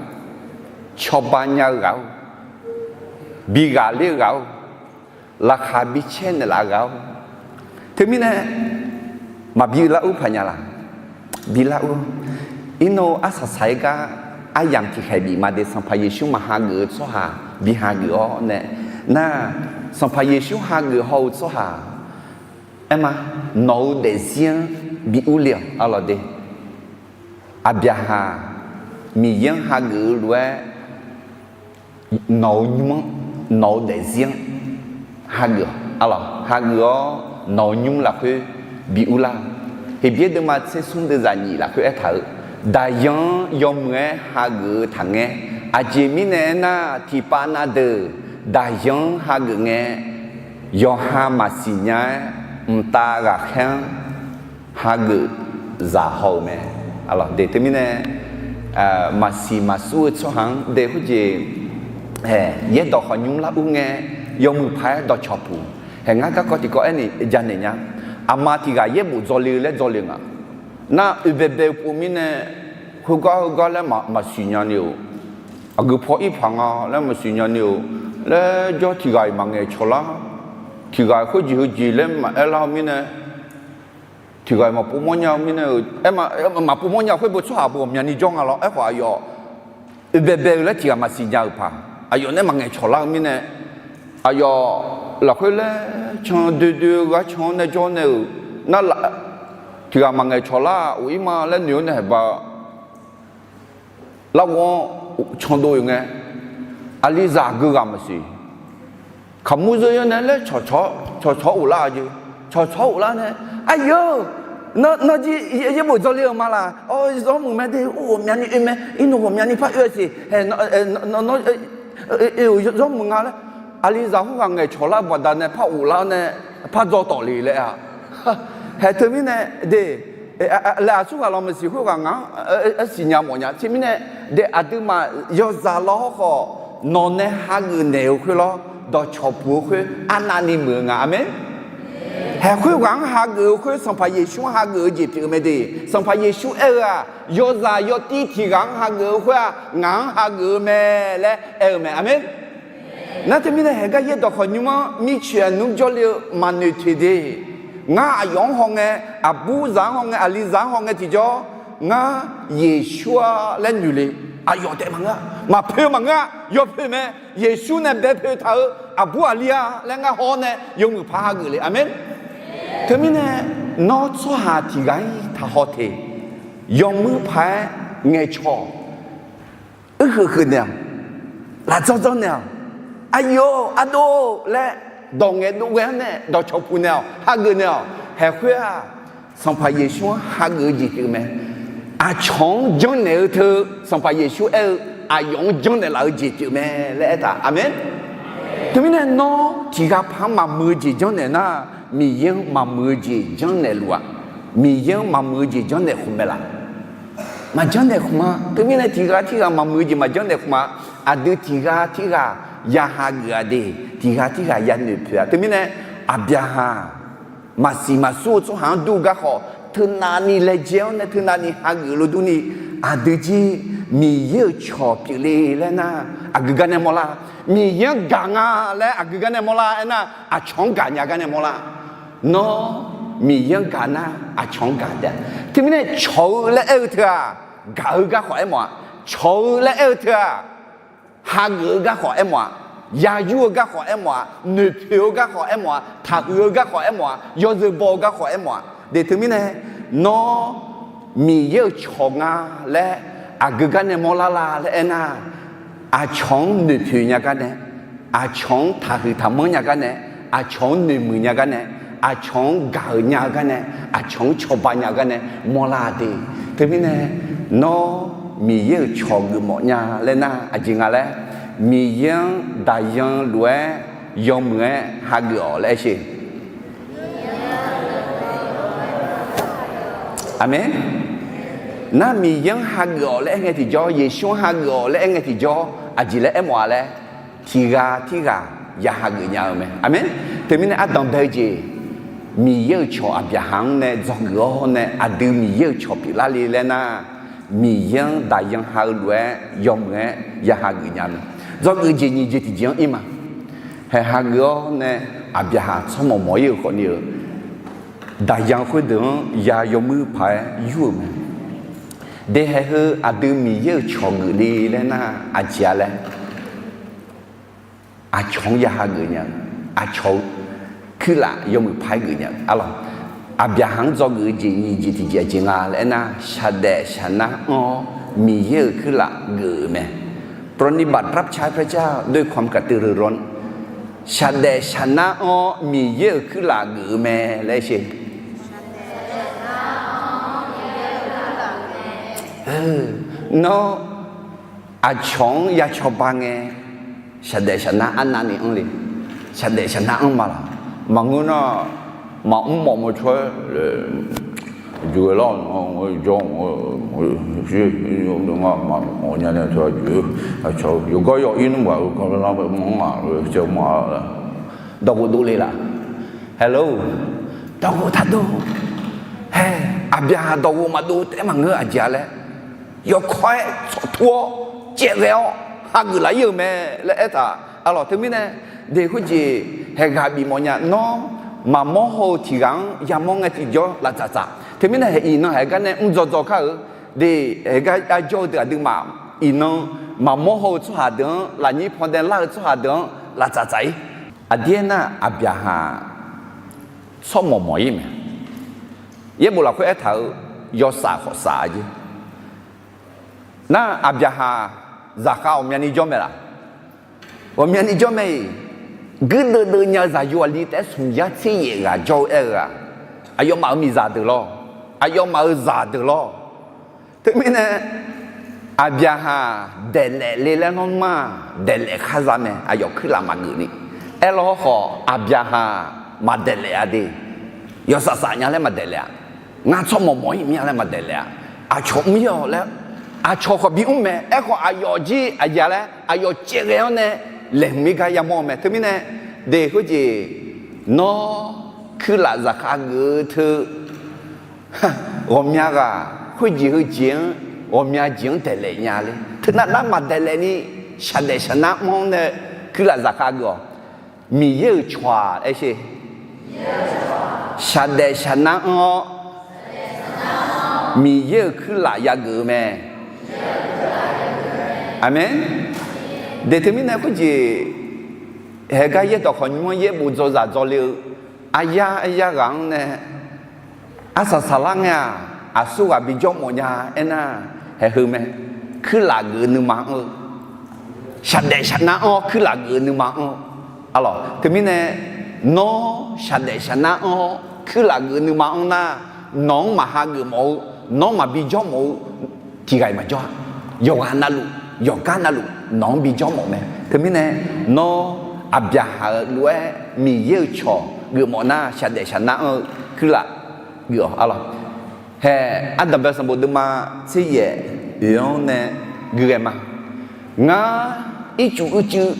cawba nya-eu ghaq-or, bi ghaqler-eu ghaq-or, laqkhaq bi caer naeqlaf-eu ghaq-or. Teumirnae, maqbi lar ur paq nya laq? Bi lar ur. Irnan-eu arsaq saq-aer gar aryamq tiqkhaeq bif ma de, Sanqpaq Yeqsur maqhageuf-eu tsawrhaq bi hageuf-awr nae, nar, Sanqpaq Yeqsur hageuf haw-eu tsawrhaq, aer ma, nawq-eu daefzir-anr bi urle-awq. Arlawq de, Aqbyaqhaq Miqyaer-anr hageuf-eu lof-aer, nawq-eu nymr-anr, nawq-eu daefzir-anr hageuf-awq. Arlawq, hageuf-awr nawq-eu nymr lafkhoer bi urlar-awq. Heqbyaer deuvma tser smr deuvzaq nyiq lafkhoer aertaq-euq, daqyan-anr yawmuiq-aer hageuf-eu taqngaer. Aqjeq mirnae aernar, tiqpav na deuq daqyan-anr hageuf ngae, yawqha maqsiq nya-aer mqtav ghaqkhaer-anr hageuf zaq haw-euq mae. Arlawq de, teumirnae, maqsiq maqsur-eu tsawrhaq-anr de khoerjeq, yaerdawq khawf nymr lar ur ngae, yawmuiq paq-aer dawqcawq puq. Hae, ngar garkawv tiqkawv aerni janaeq nya. Aqma tiq ghaq yaerbof dzawle-eu laer dzawle nga. Nar, oeq baebae-eu pov mirnae, khoergar heugar laer maqsiq nyani-euq, aqgeu paw ir paq nga laer maqsiq nyani-euq laer jawr, tiq ghaq-iq maqngaeq cawq lar, tiq ghaq khoerjeq heujeq laer maqaer lar-eu mirnae, tiq ghaq-iq maqpov mawrnya-eu mirnae, aer, maqpov mawrnya-eu khoer bo tsawrhaq bo ghawqmyani jawr nga lawr. Aerkhawf aqyawf oeq baebae-eu laer tiq ghaq maqsiq nya-euq paq, aqyawf nae maqngaeq cawq lar-eu mirnae, aqyawf lafkhoer laer can doedoe-eu gar can-awr nae jawr nae-euq, nar, tiq ghaq maqngaeq cawq lar of ir ma laer noeq-awr nae haeq ba larghov-anr candov-euq ngae, aqlizaq geu ghaq maqsiq. Kaqmur zeur yar nae laer cawqcawq-awr of lar-a jeq. Cawqcawq-awr of lar nae, aqyawf-eu, Nawr jir yaerbof dzawrle-eu ma laq? Awr, zawrmuiq mae de, ur ghawqmyani oe mae, irnov ghawqmyani par oe-a siq. Hae, nawr, nawr, nawr, oe-euq zawrmuiq nga laer, aqlizaq khoerghaq ngaeqcawq lar-eu baqdanae par ghoflar-awr nae par dzaw tawf le laer-a. Hae, teumirnae de, laer aqsurghaq lawq maqsiq khoerghaq ngaq-anr arsiq nya mawf nya. Teumirnae de, aqduimaf yawzaq lawr hawrkhawf, nawq nae hageuf naeq-euq khoer lawr, dawqcawq puq-eu khoer arnavni muiq-eu nga. Aqmeq. Haeq khoerghaq-anr hageuf-eu khoer, Sanqpaq Yeqsur-anr hageuf-eu jeq pyeuf-eu mae de. Sanqpaq Yeqsur aer-eu-aq, yawzaq yawtir tiq ghaq-anr hageuf-eu khoer-aq, ngaq-anr hageuf-eu mae laer aer-eu mae. Aqmeq. Nar teumirnae haeq gar yaerdawq khawf nymr-anr mircoeq aqnmr jawrle-eu maqnoeq toeq de. Ngar aqyawf-anr hawngae, aqburzaq-anr hawngae, aqlizaq-anr hawngae tiqjawr, ngar Yeqsur-a laer noeq le. Aqyawf taef maqngeur-a, maqpoeq maqngeur-a, yawpoeq mae. Yeqsur nae bae poeq taq-eu aqbur aqli-a laer ngar haw-awr nae yawmuiq paq hageuf le. Aqmeq. Teumirnae nawr tsawrhaq tiq ghaq-ir taqhaw teq, yawmuiq paq-aer ngaeqcawq, uirkheuq kheuq naeq-awq, lafdzanr dzanr naeq-awq, aqyawf ardov laer dawq ngaeq dov ghae-anr nae dawqcawq puq naeq-awq, hageuf naeq-awq. Haeq khoer-aq, Sanqpaq Yeqsur-anr hageuf-eu jeq pyeuf mae. Aqcawq-anr janrnaeq-eu teu, Sanqpaq Yeqsur aer-eu, aqyawf-anr janrnaeq laf-eu jeq pyeuf mae laer aertaq. Aqmeq. Teumirnae nawr tiq ghaq paq-anr maqmuiq-eu jeq janrnaeq nar, Miqyaer-anr maqmuiq-eu jeq janrnaeq luf-aq, Miqyaer-anr maqmuiq-eu jeq janrnaeq khmq mae laf? Maqjanrnaeq khmq-a. Teumirnae tiq ghaq tirghaq maqmuiq-eu jeq maqjanrnaeq khmq-a. Aqdui tiq ghaq tirghaq ya hageuf-a de, tiq ghaq tirghaq ya noeqpoeq-a. Teumirnae Aqbyaqhaq maqsiq maqsur-eu tsawrhaq-anr dur-eu garkhawf, teunavni laejae-awr nae teunavni hageuf lo durni, aqdui jir Miqyaer-euq cawq pyeufle laer nar, aqgeu gar nae mawrlar. Miqyaer-anr gaq nga laer aqgeu gar nae mawrlar. Aernar, aqcawq-anr gaq nya gar nae mawrlar. Nawr Miqyaer-anr gaq nar, aqcawq-anr gaq taef-a. Teumirnae cawq-eu laer aer-eu teu-aq, gaq-eu garkhawf aermawf-a. Cawq-eu laer aer-eu teu-aq, hageuf-eu garkhawf aermawf-a. Yayur-eu garkhawf aermawf-a. Noeqpoeq-eu garkhawf aermawf-a. Taqhuiq-eu garkhawf aermawf-a. Yawzeu baw-eu garkhawf aermawf-a. De teumirnae, nawr Miqyaer-euq cawq nga laer aqgeu gar nae mawrlar la laer aernar, aqcawq-anr noeqpoeq nya gar nae, aqcawq-anr taqhuiq taqmanr nya gar nae, aqcawq-anr noeqmuiq nya gar nae, aqcawq-anr gaq-euq nya-eu gar nae, aqcawq-anr cawba nya-eu gar nae mawrlar de. Teumirnae, nawr Miqyaer-euq cawq geufmawf nya laer nar, aqjeq nga laer, Miqyaer-anr daqyan lof-aer yawmuiq-aer hageuf-awq laer aer sher. Aqmeq. Nar Miqyaer-anr hageuf-awq laer aer ngae tiqjawr, Yeqsur-anr hageuf-awq laer aer ngae tiqjawr, aqjeq laer aermawf-a laer, tiq ghaq tirghaq ya hageuf nya-eu mae. Aqmeq. Teumirnae ardanq bae-eu jeq, Miqyaer-euq cawq Aqbyaqhaq-anr nae dzawgeuf-awr nae aqdui Miqyaer-euq cawq pyeuflar le laer nar, Miqyaer-anr daqyan ha-eu lof-aer yawmuiq-aer ya hageuf nya mae. Dzawgeuf jeq nyiq jeq tiqjeq-anr ir ma. Haeq hageuf-awr nae Aqbyaqhaq tsawrmawq mawq-ir-euq khawfni-eu daqyan khoerdeuq-anr ya yawmuiq paq-aer yur-euq mae. De haeq heu aqdui Miqyaer-euq cawq geuf le laer nar aqjeq-a laer, aqcawq-anr ya hageuf nya-eu, aqcawq-eu kuirlaf yawmuiq paq-aer geuf nya-eu arlawq. Aqbyaqhaq-anr dzawgeuf-eu jeq nyiq jeq tiqjeq aqjeq nga laer aernar, shaqdaef shaqnar anr-awr Miqyaer-euq kuirlaf geuf-euq mae. ปรนนิบัติรับใช้พระเจ้าด้วยความกระตือรือร้น shaqdaef shaqnar anr-awr Miqyaer-euq kuirlaf geuf-eu mae laer sher. Nawr aqcawq-anr ya cawba ngae, shaqdaef shaqnar arnavni anr le. Shaqdaef shaqnar anr ma laq? Maqngeur nar, maqmr mawf mawr cawr-aer, jur-aer lar-awq, jawr-awq, nya nae taq jur-eu, aqcawq yawgar yaw ir nmr baq-eu gar lar-awr mr ma, caev ma. Dawqghof dov le laq? Hello, dawqghof taq dov. Hae, Aqbyaqhaq dawqghof maqdov taef-aer maqngeur aqjeq-a laer, yawkawr-aer tsawqtur-awr caevghae-awr hageuf laf-ir-euq mae laer aertaq. Arlawq teumirnae, de khoerjeq haeq ghaq bif mawf nya. Nawr maqmawr haw-eu tiq ghaq-anr yamawr ngae tiqjawr laftsaf tsaf. Teumirnae haeq iqnan haeq gar nae mr dzaw dzaw kar-eu, de, haeq gar arjawr-eu deuq aqduimaf iqnan maqmawr haw-eu tsawrhaq deuq-anr, lafnyir pandae lar-eu tsawrhaq deuq-anr laftsaf tsaf-ir. Aqdir aernar, Aqbyaqhaq tsawrmawq mawq-ir mae. Yaerbof lafkhoer aertaq-eu yawsaf khawf saf-a jeq. Nar Aqbyaqhaq zaqkhav ghawqmyani jawr mae laq? Ghawqmyani jawr mae-iq, guirdeuv deuv nya-eu zaqyo aqli taef-aer smq yar tser yaef ghaq jawr-eu aer-eu-aq, aqyawfmaf-euq miqzaq deuq lawr. aqyawfmaf-euq zaqdeuq lawr. Teumirnae, Aqbyaqhaq daeqlaef le laer nawr mar-aq, daeqlaef khar za mae, aqyawf kuirlaf maqgeuf ni. Aerlaw hawrkhawf, Aqbyaqhaq maqdaeqlaef-a de. Yawsaf saf nya laer maqdaeqlaef-a. Ngar tsawrmawq mawq-ir mir-a laer maqdaeqlaef-a. Aqcawq mr-ir-awq laer, aqcawq khawf bimr mae. Aerkhawf, aqyawf jir aqjeq laer aqyawf caevghae-awr nae laeqhmq-ir gar yamawr-eu mae. Teumirnae, de khoerjeq, nawr kuirlaf zaqkhav geuf-eu teu ghawqmya ghaq khoerjeq heujeq-anr, ghawqmya jeq-anr daeqlaef nya ler. Teunav nar maqdaeqlaef ni, shaqdaef shaqnar anr-awr nae kuirlaf zaqkhav geuf-awq. Miqyaer-euq cawq-aq, aer sher, shaqdaef shaqnar anr-awr, Miqyaer-euq kuirlaf yageuf-eu mae. Aqmeq. De teumirnae khoerjeq, haeqgar yaerdawq khawqnymr-anr yaerbof dzawzaq dzawle-eu aryar aryar ghaq-anr nae arsaq saqlar ngae-aq, aqsurghaq bijawr mawf nya aernar, haeq heu mae. Kuirlaf geuf-eu nuima anr-eu, shaqdaef shaqnar anr-awr kuirlaf geuf-eu nuima anr-eu. Arlawq, teumirnae, nawr shaqdaef shaqnar anr-awr kuirlaf geuf-eu nuima anr nar, nawq-anr maqha geufmawf-eu, nawr maqbi jawr mawf-eu tiqghaq-iq maqjawr-a. Yawqghaq navluf, yawqgar navluf nawq-anr bi jawr mawf mae. Teumirnae, nawr Aqbyaqhaq-euq lof-aer Miqyaer-euq cawq geufmawf nar, shaqdaef shaqnar anr-eu kuirlaf geuf-awq. Arlawq, haeq, Ardanqbae sanqbof deuvma tser yaef oeq-anr nae gui ghae ma. Ngar ircuf uicuiv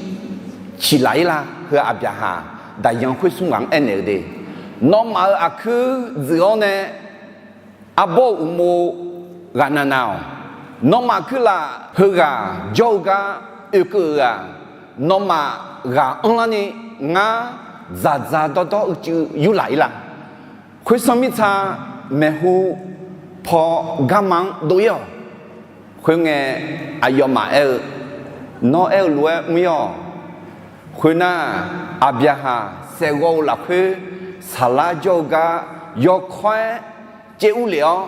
ciqlaf-ir la. Heu Aqbyaqhaq daqyan khoer smr ghaq-anr aernaeq-eu de, nawmaf-euq aqkuir dzuif-awr nae arbawr-euq uqmov ghaqnav nav-awq. Nawmaf kuirlaf heughaq jawr-eu gar oekeuv-euq-aq, nawmaf ghaq anrlarni ngar dzaqdzaq dawrdawr uicuiv yurlaf-ir la. Khoersanr mirtsa maeqhu paw garma-anr dov-ir-awq. Khoerngae, aqyawfmaf aer-eu, nawr aer-eu lof-aer mr-ir-awq. Khoernar, Aqbyaqhaq saeqghawv-eu lafkhoer saqlar jawr-eu gar yawkawr-aer caev urlef-awr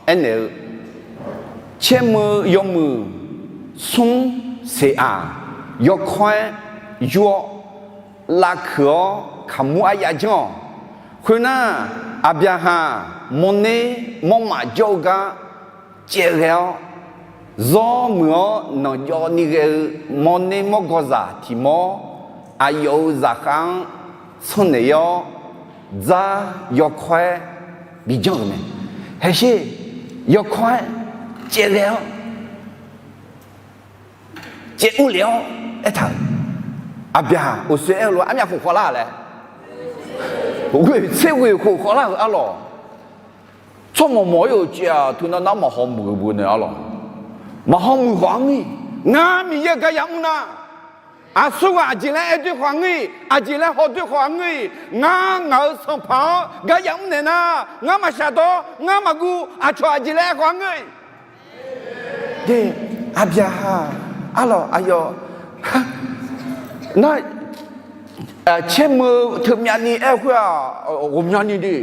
aernaeq-eu, caermeu yawmuiq smr seq-aq, yawkawr-aer yur-awr lavkuiq-awr kaqmur aryav janr-awq. Khoernar, Aqbyaqhaq mawrner mawrmaf jawr-eu gar caev ghae-awr, zawr muiq-awr nanqjawv ni ghae-eu mawrner mawrgawzaq tiq mawr aqyawf-euq zaqkhav-anr tsanrnaeq-ir-awr, dzar yawkawr-aer bijanr-euq mae. Haeqsher, yawkawr-aer caev ghae-awr caev urlef-awr aertaq-euq, Aqbyaqhaq uqshoe aer-eu lof-aer armyav khof khawvlar-a laer, ghoeq tser ghoeq khof khawvlar-euq arlawq. Tsawrmawq mawq-ir-euq caev-aq, teunav nar maqhaw muiq-eu beu nae arlawq. Maqhaw muiq khawf-anr ngir, ngar Miqyaer-euq gar yamr nar, aqsurghaq aqjeq laer aer doer khawf-anr ngir, aqjeq laer haw doer khawf-anr ngir, ngar ngaq-euq sanqpaq-anr gar yamr naeq nar, ngar maqshaq dawr, ngar maqguv, aqcawq aqjeq laer aer khawf-anr ngir. De, Aqbyaqhaq, arlawq aqyawf nar, caermeu teumyav ni aer-eu khoer-aq, ghawqmyani de,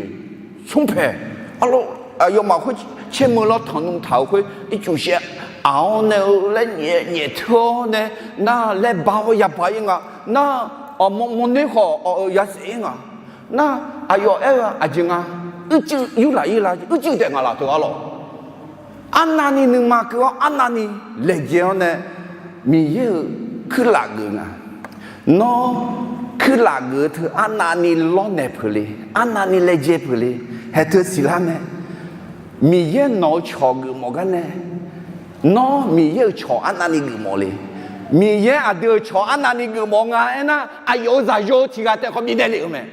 smrpaeq, arlawq aqyawfmaf khoer caermeu lawr tanq nmr taq-euq khoer ircuf shaev aq-awr nae-eu laer nyaef nyaef teu-awr nae, nar laer ba-awr yaba-ir nga, nar, mawrner khawf awq-eu yasaef-ir nga. Nar, aqyawf aer-eu aqjeq nga, uicuiv yurlaf-ir la, uicuiv taef nga laf teu arlawq. Arnavni nuima keuv-awr arnavni laejae-awr nae, Miqyaer-euq kuirlaf geuf nga. Nawr kuirlaf geuf-eu teu arnavni lawrnaeq peuq le, arnavni laejae peuq le, haeq teu siqlar mae. Miqyaer nawq-eu cawq geufmawf gar nae, nawr Miqyaer-euq cawq arnavni geufmawf le. Miqyaer aqdui-euq cawq arnavni geufmawf nga aernar, aqyawf-euq zaqyo tiq ghaq taef khawf bifnaeq lef-euq mae.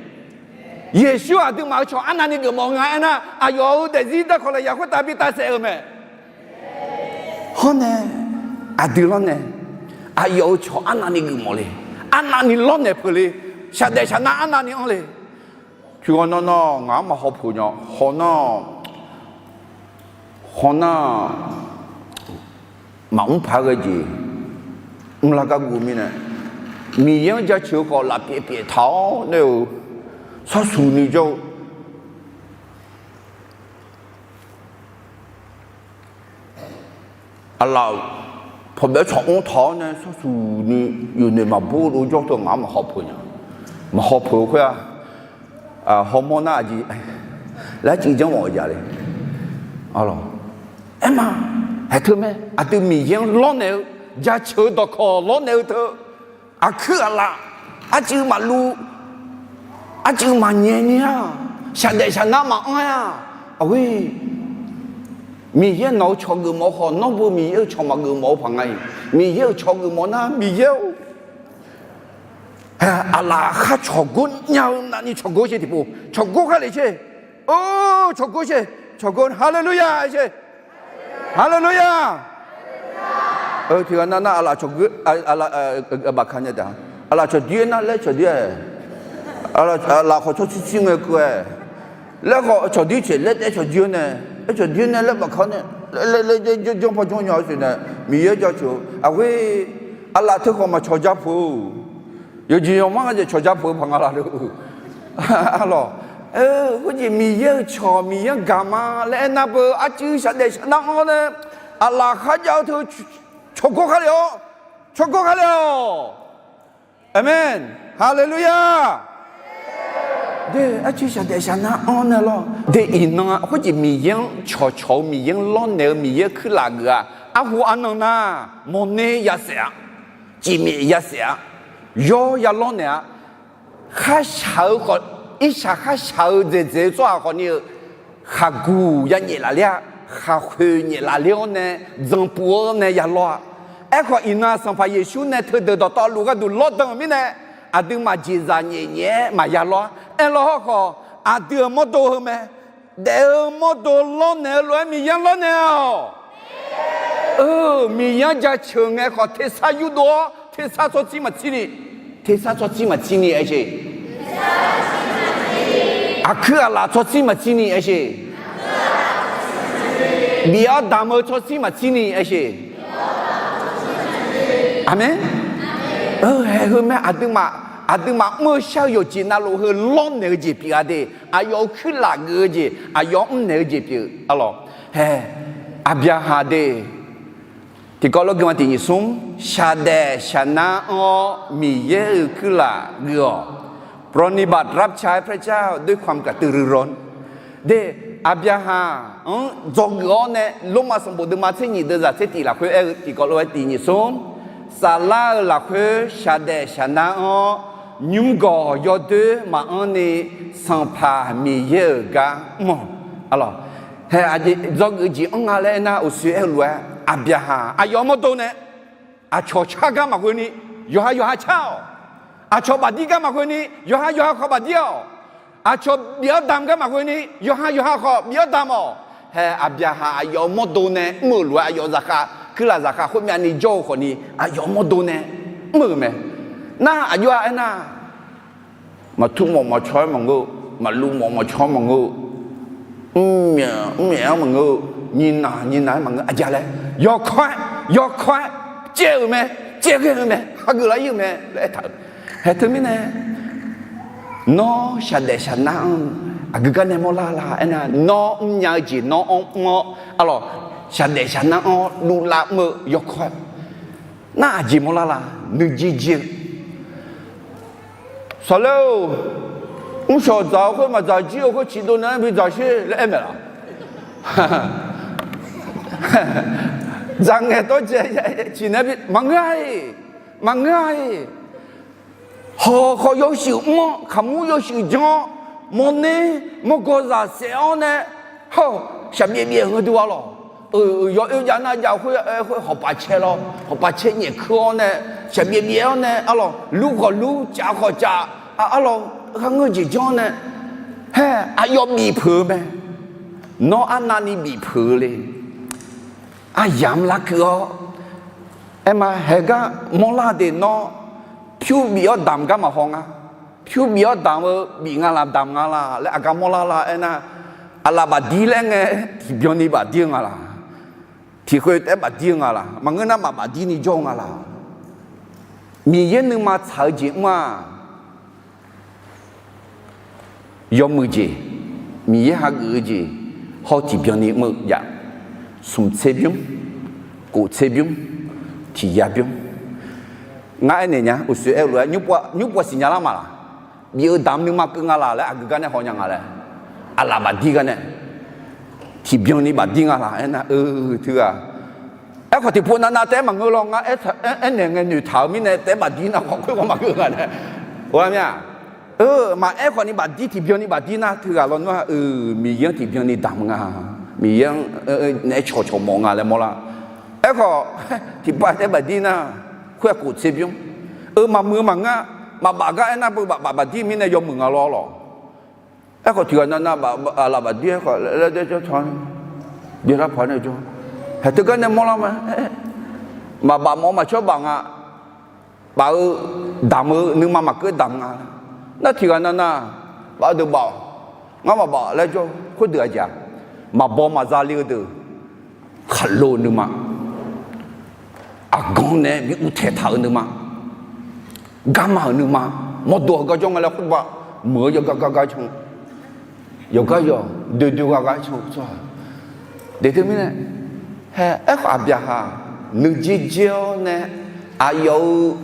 Yeqsur aqduimaf-euq cawq arnavni geufmawf nga aernar, aqyawf-euq daefzir darkawq lafyaq khoertav bi tavsaef-euq mae. Hawr nae, aqdui lawr nae, aqyawf-euq cawq arnavni geufmawf le, arnavni lawrnaeq peuq le, shaqdaef shaqnar arnavni anr le. Tiqghaq nan nan ngaq-anr maqhaw peuq nya, haw nar, haw nar, maqmr paq-aer ghae jeq mrlar gar guv mirnae, Miqyaer-anr jaceuq-eu khawf lafpyaeq pyaeq taq-awr nae-euq, sarsuq ni jawr-eu aqlaf-euq pawqbaef tsawq mr taq-awr nae sarsuq ni yawqnoeq maqbur dov jawr teu ngaq-anr maqhaw peuq nya. Maqhaw peuq-eu khoer-aq, hawmawr nar aqjeq laer civ janr mawf-eu jaq le. Aerma, haeq teu mae, aqdui Miqyaer-anr lawrnaeq-eu, jaceuq-eu dawqkawq lawrnaeq-eu teu, aqkuir aqlaf, arcuiv maqluv, arcuiv maqnyae nya-a, shaqdaef shaqnar maqanr-a. Aqghoer, Miqyaer nawq-eu cawq geufmawf-eu khawf, nawr beu Miqyaer-euq cawq maqgeufmawf-eu paq nga-iq, Miqyaer-euq cawq geufmawf nar, Miqyaer-or, aqlaf khar cawqgor nya-eu navni cawqgor sher tiqpov, cawqgor khar le sher. Or, cawqgor sher, cawqgor, haleluya sher. Haleluya. Tiqghaq nav nar aqlaf cawqgor, aqlaf, bafka nya taef, aqlaf cawqdir-aer nar laer cawqdir-aer, aqlaf khawf tsawrtsir tsir ngae keuv-aer, laer khawf cawqdir caeq laer taef cawqdir-aer nae, aer cawqdir nae laer bafka nae, laer janr paw janr nya-eu siq nae, Miqyaer jaceuq-eu aqghoer, aqlaf teu khawf maqcawq ja peuq-eu, yawqjeq yawqmar nga jeq cawq ja peuq-eu paq nga laf le-eu. Arlawq, khoerjeq Miqyaer-euq cawq Miqyaer-anr gaq ma laer aernar beu arcuiv shaqdaef shaqnar-anr nae, aqlaf kharjav-eu teu cawqgor khar le-awr, cawqgor khar le-awq. Aqmeq. Haleluya. De, arcuiv shaqdaef shaqnar-anr nae lawr. De, iqnan khoerjeq Miqyaer-anr cawqcawq-eu, Miqyaer-anr lawrnaeq-eu, Miqyaer-anr kuirlaf geuf-a. Arhu arnan nar, mawrner yasaef-a, cifmyaef yasaef-a, yawr ya lawrnaeq-a. Kharshaq-eu khawf, irshaq kharshaq-eu dzaeqdzaeq-eu tsawrhaq khawfni-eu khaqguq ya nyaef laf ler-a, khaqkhoeq nyaef laf ler-awr nae, dzanqpuv-awr nae ya lawr-a. Aerkhawf, iqnan Sanqpaq Yeqsur nae teudeuq dawqtawvluf gharduq lawrdan-euq mirnae, aqduimaf jeqzaq nyaef nyaef-aer maqya lawr-a. Aerlawr hawrkhawf, aqdui-euq mawrdo heu mae. Daef-eu mawrdo lawrnaeq-eu lof-aer Miqyaer-anr lawrnaeq-awq. Miqyaer-anr jaceuq ngae khawf, tersar yurdov-awr, tersar tsawrtsir maqtsir ni, tersar tsawrtsir maqtsir ni aersheq. Aqkuir aqlaf tsawrtsir maqtsir ni aersheq. Bif-awr damq-eu tsawrtsir maqtsir ni aersheq. Aqmeq. Haeq heu mae, aqduimaf mr-eu shar-eu yawqjeq navluf heu lawrnaeq-eu jeq pyeuf-a de. Aqyawf-euq kuirlaf geuf-eu jeq, aqyawf-anr mrnaeq-eu jeq pyeuf. Arlawq, hae, Aqbyaqhaq de, tiqkawv lawr guiqma tiq nyiq smr, shaqdaef shaqnar-anr-awr Miqyaer-euq kuirlaf geuf-awq. ปรนนิบัติรับใช้พระเจ้าด้วยความกระตือรือร้น. De, Aqbyaqhaq-anr dzawgeuf-awr nae, Lormav sanqbof deuvma tser nyiq deuvzaq tser tif lafkhoer aer-eu tiqkawv lof-aer tiq nyiq smr, saflar-eu lafkhoer shaqdaef shaqnar-anr-awr, nymrgawq yawdoer maqanr ni, Sanqpaq Miqyaer-euq gar mr-awq. Arlawq, hae, aqjeq dzawgeuf jeq anr nga laer aernar, uqshoe aer-eu lof-aer, Aqbyaqhaq aqyawf-euq mawrdo nae aqcawq car gar maqghoe ni, yawqha yawqha car-awq. Aqcawq bafdir gar maqghoe ni, yawqha yawqha khawf bafdir-awq. Aqcawq bif-awr damq gar maqghoe ni, yawqha yawqha khawf bif-awr damq-awq. Hae, Aqbyaqhaq aqyawf-euq mawrdo nae mr-euq lof-aer, aqyawf zaqkhav, kuirlaf zaqkhav khoermyav ni jawr-eu khawfni, aqyawf-euq mawrdo nae mr-euq mae. Nar aqjox-a aernar, maqtur mawf mawf caw-aer maqngeur-eu, maqluv mawf mawf caw-aer maqngeur-eu, mrmyaef mrmyaef-anr maqngeur-eu, nyiqnaq nyiqnaq-aer maqngeur, aqjeq laer, yawkawr-aer, yawkawr-aer caev-euq mae, caev ghae-eu mae, hageuf lar ir-euq mae laer aertaq-euq. Hae teumirnae, nawr shaqdaef shaqnar-anr aqgeu gar nae mawrlar la aernar, nawr mrnya-eu jeq nawr-anr mr-awr, arlawq, shaqdaef shaqnar-anr dovlar mr-eu yawkawr-aer, nar aqjeq mawrlar la, nuijir jir-eu Saqlaer-or, mrshawq dzaq-eu khoer maqdzaq jir-eu khoer ciqdov nae-anr bidzaq sher laer aer maeq laf. Dzaq ngaeq dawr dzae ciq nae bi maqngeur-a-iq, maqngeur-a-iq. Hawq khawf yawshuif mr-awr, kaqmur yawshuif janr-awr, mawrner mawrgawzaq saef-awr nae, hawr, shaqbyaev byaev-eu heudov arlawq. Yawoer jav nar jav khoer-aer khoer hawqpaq cae lawr, hawqpaq cae nyaef kur-awr nae, shaqbyaev byaev-awr nae arlawq, lur khawf lur, caf khawf caf, arlawq, ghar ngeur jeq janr nae, haer aqyawf bif peuq-eu mae. Nawr arnavni bif peuq-eu le. Aryamq larkeuv-awr, aerma haegar mawrlar de nawr, pyur bif-awr damq gar maqhaw nga. Pyur bif-awr damq-eu bif nga laq, damq nga laq laer aqgar mawrlar la aernar, aqlaf bafdir laer ngae, tiqbyan ni bafdir-eu nga laq. Tiqkhoeq taef-aer bafdir-eu nga laq. Maqngeur nar maqbafdir ni jawr-eu nga laq. Miqyaer nuima tsaq-eu jeq mr-aq, yawmuiq jeq, Miqyaer hageuf-eu jeq, hawr tiqbyan ni mr-eu jav. Smq tser bymr, kof tser bymr, tiq yar bymr. Ngar aernaeq nya, uqshoe aer-eu lof-aer, nymr pov siqnya lar ma laq? Bif-eu damq nuima keuv nga laq laer aqgeu gar nae haw nya nga laer, aqlaf bafdir gar nae. tiqbyan ni bafdir nga laq aernar, eu, teughaq. Aerkhawf tiqpov navnav taef-aer maqngeur lawr, ngar aer, aernaeq ngae noeqtaq-euq mirnae taef-aer bafdir nar khawf khoerghaq maqngeur nga nae. Or, lar mir-a. Eu, maqaer khawf ni bafdir, tiqbyan ni bafdir nar teughaq lawnmr-aq, eu, Miqyaer-anr tiqbyan ni damq nga. Miqyaer-anr naeq-aer cawqcawq mawf nga laer mawrlar. Aerkhawf tiqpav taef-aer bafdir nar, khoer-aq kof tser bymr. Eu, maqmuiq-eu maqngeur, maqbaf gar aernar beu baf baf bafdir mirnae yawmuiq nga lawr lawq. Aerkhawf tiqghaq navnav baf, aqlaf bafdir aerkhawf laer daer jawr ta, byalar paq nae jawr. Haeq teugar nae mawrlar ma. Maqbaf mawf-eu maqcawr baf nga. Baf-eu damq-eu nuima maqkeuv damq nga. Nar tiqghaq navnav baf-eu deuq baf-awq. Ngar maqbaf laer jawr-eu khoerdeuq aqjeq-aq, maqbaw maqza le-eu deuq, khaqlo-eu nuima, aqganq nae bi uvtaeq taq-euq nuima, garma-euq nuima, mawrdo-eu gar jawr nga laer khoerbav muiq-eu yawqgar gar gar can, yawqgar yawq doe doe gar gar can tsawrhaq. Deuq teumirnae, hae, aerkhawf Aqbyaqhaq nuijer jer-awr nae aqyawf-euq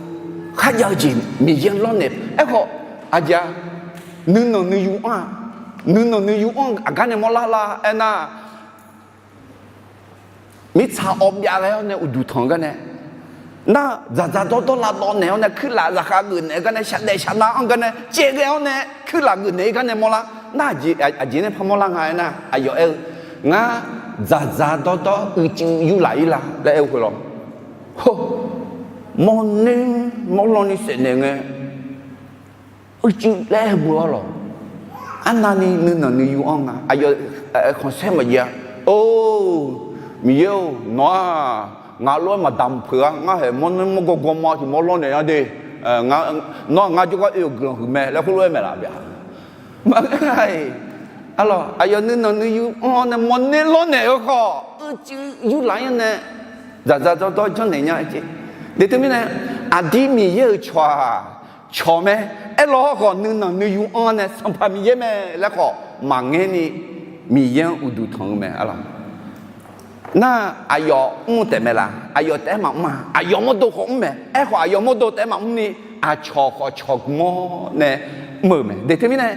kharjav-eu jeq Miqyaer-anr lawrnaeq. Aerkhawf aqjeq-aq, nuinanq nuiyu anr-aq, nuinanq nuiyu anr-eu aqgar nae mawrlar lar aernar, mirtsaq awv byav ghae-awr nae uqduq tanq-eu gar nae, nar dzaqdzaq dawrdawr lavdawv naeq-awr nae kuirlaf zaqkhav geufnaeq-eu gar nae shaqdaef shaqnav anr gar nae caev ghae-awr nae kuirlaf geufnaeq-ir gar nae mawrlar. Nar aqjeq nae par mawrlar nga aernar, aqyawf aer-eu, ngar dzaqdzaq dawrdawr uicuiv yurlaf-ir la laer aer-eu khoerlawr, hawr, mawrner mawrlawr ni saefnaeq ngae uicuiv laer aer-eu beu-awr lawq. Arnavni nuinanq nuiyu anr nga. Aqyawf khanqsaer maqjav-a. Or, Miqyaer-or, nawq-aq ngaq lof-aer maqdamq peuq-a. Ngar haeq mawrner mawrgawr gawrmawr tiq mawr lawrnaeq-a de. Nawr-aq ngar jawrgar oe-euq guiqlanq huiq mae laer khoerlof-aer maeqlaf byaq. Maqngeur-a. Arlawq, aqyawf nuinanq nuiyu anr-awr nae mawrner lawrnaeq-eu khawf uicuiv yurlaf-ir-anr nae dzaqdzaq dawrdawr janrnaeq nya-a jeq. Deuq teumirnae, aqdir Miqyaer-euq cawq-aq cawq mae. Aerlawr khawf nuinanq nuiyu anr nae Sanqpaq Miqyaer mae laer khawf maqngaer ni Miqyaer-anr uqduq tanq-eu mae. Arlawq, nar aqyawf mr taef mae laf? Aqyawf taef-aer maqmr-a. Aqyawf mawrdo khawf mr mae. Aerkhawf aqyawf mawrdo taef-aer maqmr ni aqcawq khawf cawq gmq-awr nae mr-euq mae. Deuq teumirnae,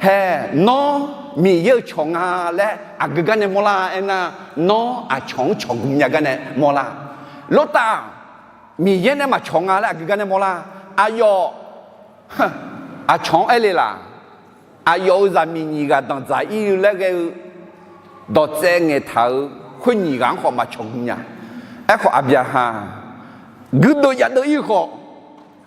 hae, nawr Miqyaer-euq cawq nga laer aqgeu gar nae mawrlar aernar, nawr aqcawq-anr cawq gmq nya gar nae mawrlar. Lortav, Miqyaer nae maqcawq nga laer aqgeu gar nae mawrlar. Aqyawf aqcawq-anr aer le laf? Aqyawf-euq zaqmiq nyiq ghaq danqdzaq-ir laer ghae-eu dawqtsaev ngaeqtaq-euq khoer nyiq ghaq-anr khawf maqcawq gmq nya. Aerkhawf Aqbyaqhaq guirdeuv yadeuv-ir khawf,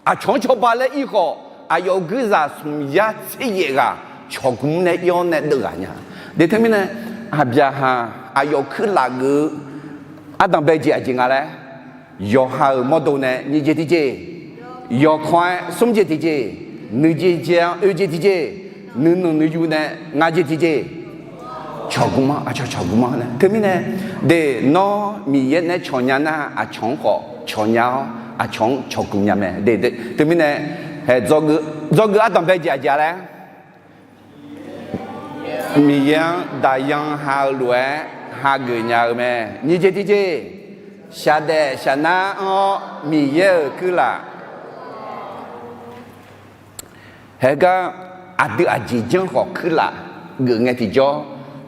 aqcawq-anr cawba laer ir khawf, aqyawf-euq guirzaq smq yar tser yaef ghaq cawq gmq nae ir-awr nae deuv ghaq nya. Deuq teumirnae, Aqbyaqhaq aqyawf kuirlaf geuf-eu ardanq bae jeq aqjeq nga laer, yawqha-euq mawrdo nae nyiq jeq tiqjeq, yawqkawr-aer smr jeq tiqjeq, nuijer jer-anr oe jeq tiqjeq, nuinanq nuiyu nae nga jeq tiqjeq, cawq gmq-anr, aqcawq cawq gmq-anr nae. Teumirnae, deuq nawr Miqyaer nae cawq nya nar, aqcawq-anr khawf cawq nya-awr, aqcawq-anr cawq gmq nya mae. Deuq teumirnae, hae, dzawgeuf ardanq bae jeq aqjeq-a laer, Miqyaer-anr daqyan ha-eu lof-aer hageuf nya-eu mae. Nyiq jeq tiqjeq, shaqdaef shaqnar anr-awr Miqyaer-euq kuirlaf haegar aqdui aqjeq janr khawf kuirlaf geuf ngae tiqjawr,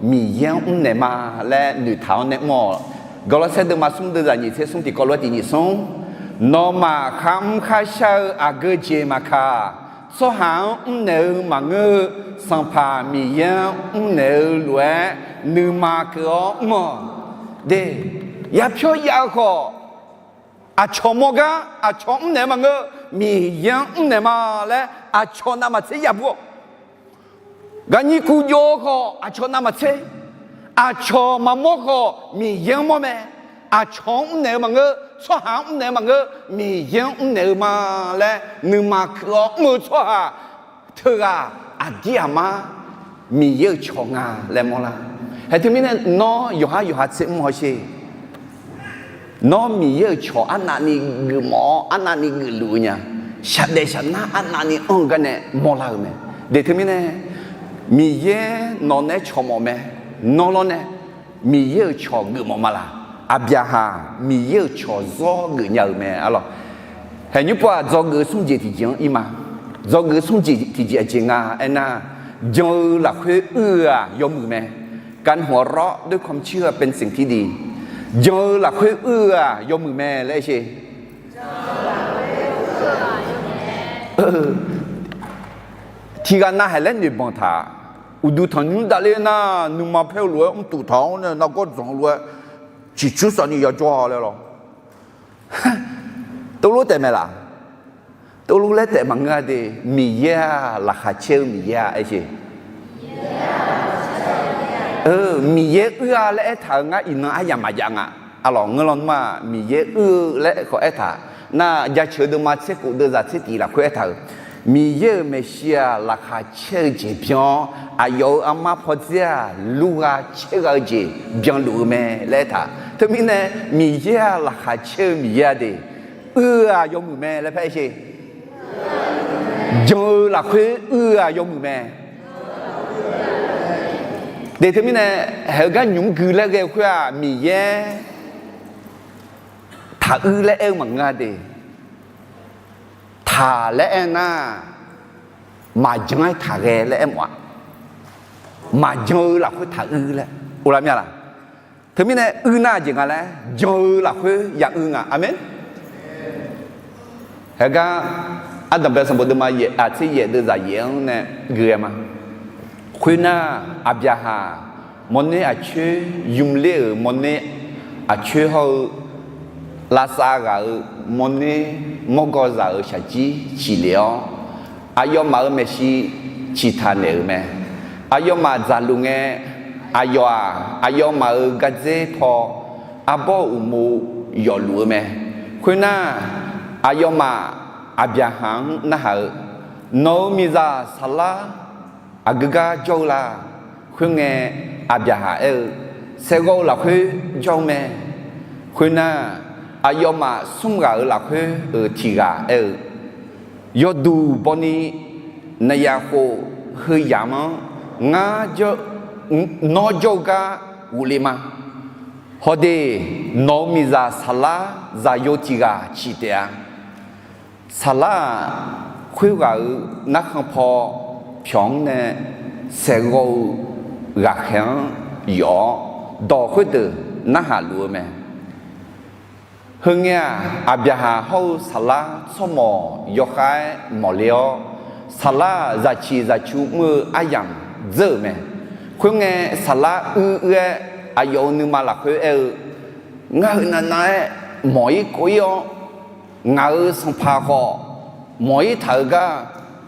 Miqyaer-anr mrnaeq ma laer noeqtaq-awr nae mr-awq. Gawrlawrsaer deuvma smr deuvzaq nyiq tser smr tiqkawv lof-aer tiq nyiq smr, nawmaf kharmr kharshar-eu aqgeu jeq maqkaq, tsawrhaq-anr mrnaeq-eu maqngeur-eu, Sanqpaq Miqyaer-anr mrnaeq-eu lof-aer nuima keuv-awr mr-awq. De, yapyawr yav-eu khawf, aqcawq mawr gar aqcawq mrnaeq-eu maqngeur, Miqyaer-anr mrnaeq ma laer aqcawq navmaqtser yabur-awq. Gaqnyir kuv jov-eu khawf aqcawq navmaqtser, aqcawq maqmawr khawf Miqyaer-anr mawr mae. Aqcawq-anr mrnaeq-eu maqngeur, tsawrhaq-anr mrnaeq-eu maqngeur, Miqyaer-anr mrnaeq-eu ma laer nuima keuv-awr mr-eu tsawrhaq teughaq aqdir aqmar Miqyaer-euq cawq nga laer mawrlar. Hae teumirnae nawr yawqhar yawqha tser mr hawsher. Nawr Miqyaer-euq cawq arnavni geufmawf-awr arnavni geufluf-eu nya. Shaqdaef shaqnar arnavni anr-eu gar nae mawrlar-eu mae. Deuq teumirnae, Miqyaer nawq nae cawq mawf mae. Nawr lawrnae Miqyaer-euq cawq geufmawf ma laq? Aqbyaqhaq Miqyaer-euq cawq zawr geufnya-euq mae. Arlawq, hae nymr pov-aq dzawgeuf smr jeq tiqjeq-anr ir ma. Dzawgeuf smr jeq tiqjeq aqjeq nga aernar, jan-eu lafkhoer uir-eu-aq yawmuiq mae. การหัวเราะด้วยความเชื่อเป็นสิ่งที่ดี Jan-eu lafkhoer uir-eu-aq yawmuiq mae laer aer sher. Tiqghaq navhaeq laer noeqbanq taq, uqduq tanqnymr davler nar nuima paer-eu lof-aer mrtuf taq-awr nae nargawr dzanq-eu lof-aer ciqcur safni yajawr-a laer lawr. Teulof taef mae laq? Teulof laer taef maqngeur-a de. Miqyaer-aq laqkhaq caer-eu Miqyaer-a aer sher. Miqyaer uir-a laer aertaq-euq ngar iqnan aryamq maqjav nga. Arlawq ngeur lawnmr-aq Miqyaer uir-eu laer khawf aertaq nar, jaceuq deuvma tser khof deuvzaq tser tif lafkhoer aertaq-euq, Miqyaer-euq maeqshi-aq laqkhaq caer-eu jeq byan-awr, aqyawf-euq armar pawdzer-aq lurgha caergha-eu jeq byanluf-eu mae laer aertaq. Teumirnae Miqyaer-aq laqkhaq caer-eu Miqyaer-a de. Uir-eu-aq yawmuiq mae laer par aer sher. Jan-eu lafkhoer uir-eu-aq yawmuiq mae. De teumirnae, haeq-eu gar nymq mr gui laer ghae-eu khoer-aq Miqyaer taq uir laer aer-eu maqngeur-a de. Taq laer aer nar, maqjan-aer taq ghae laer aermawf-a. Maqjan-eu lafkhoer taq uir laer, oqlaf mya laq? Teumirnae uir nar aqjeq nga laer, jan-eu lafkhoer ya uir nga. Aqmeq. Haegar, ardanqbae sanqbof deuvma yaef aqtser yaef deuvzaq yaef-anr nae gui-aer ma. Khoernar, Aqbyaqhaq mawrner aqcoer, ymr ler-euq mawrner aqcoer hawr-eu, lavsav ghaq-euq mawrner, mawrgawrzaq-euq shaqjir ciqlef-awr, aqyawfmaf-euq maeqshi ciqtaq naeq-euq mae. Aqyawfmaf dzaqluf ngae, aqyawf-aq aqyawfmaf-euq gardzer paw arbawr-eu uqmov yawfluf-eu mae. Khoernar, aqyawfmaf Aqbyaqhaq-anr narhaq-eu, Nawq-euq miqzaq Saqlar aqgeu gar jawr-eu la? Khoerngae, Aqbyaqhaq aer-eu, Saeqghawv-eu lafkhoer jawr-eu mae. Khoernar, aqyawfmaf smr ghaq-euq lafkhoer-euq tiq ghaq aer-eu, Yawduq bawni, naqyaf khof heu yamq-anr ngar, nawr jawr-eu gar ghofle ma. Hawde, nawq-euq miqzaq Saqlar zaqyo tiq ghaq ciq taef-a. Saqlar-aq, khoerghaq-euq narkhan paw pyawq-anr nae saeqghawv-eu ghaqkhaer-anr yawf-awr, dawq khoerdeuq narhaq luf-eu mae. Heungae-aq, Aqbyaqhaq hawr-eu Saqlar tsawrmawq yawkhav-aer mawqle-awr, Saqlar-aq zaqciq zaqcu mr-eu aryamq dzeur-euq mae. Khoerngae, Saqlar uir uir-aer aqyawf-euq nuima lafkhoer aer-eu, Ngar heunav nav-aer mawq-ir kov-ir-awr, ngaq-euq sanqpaq khawf mawq-ir taq-euq gar,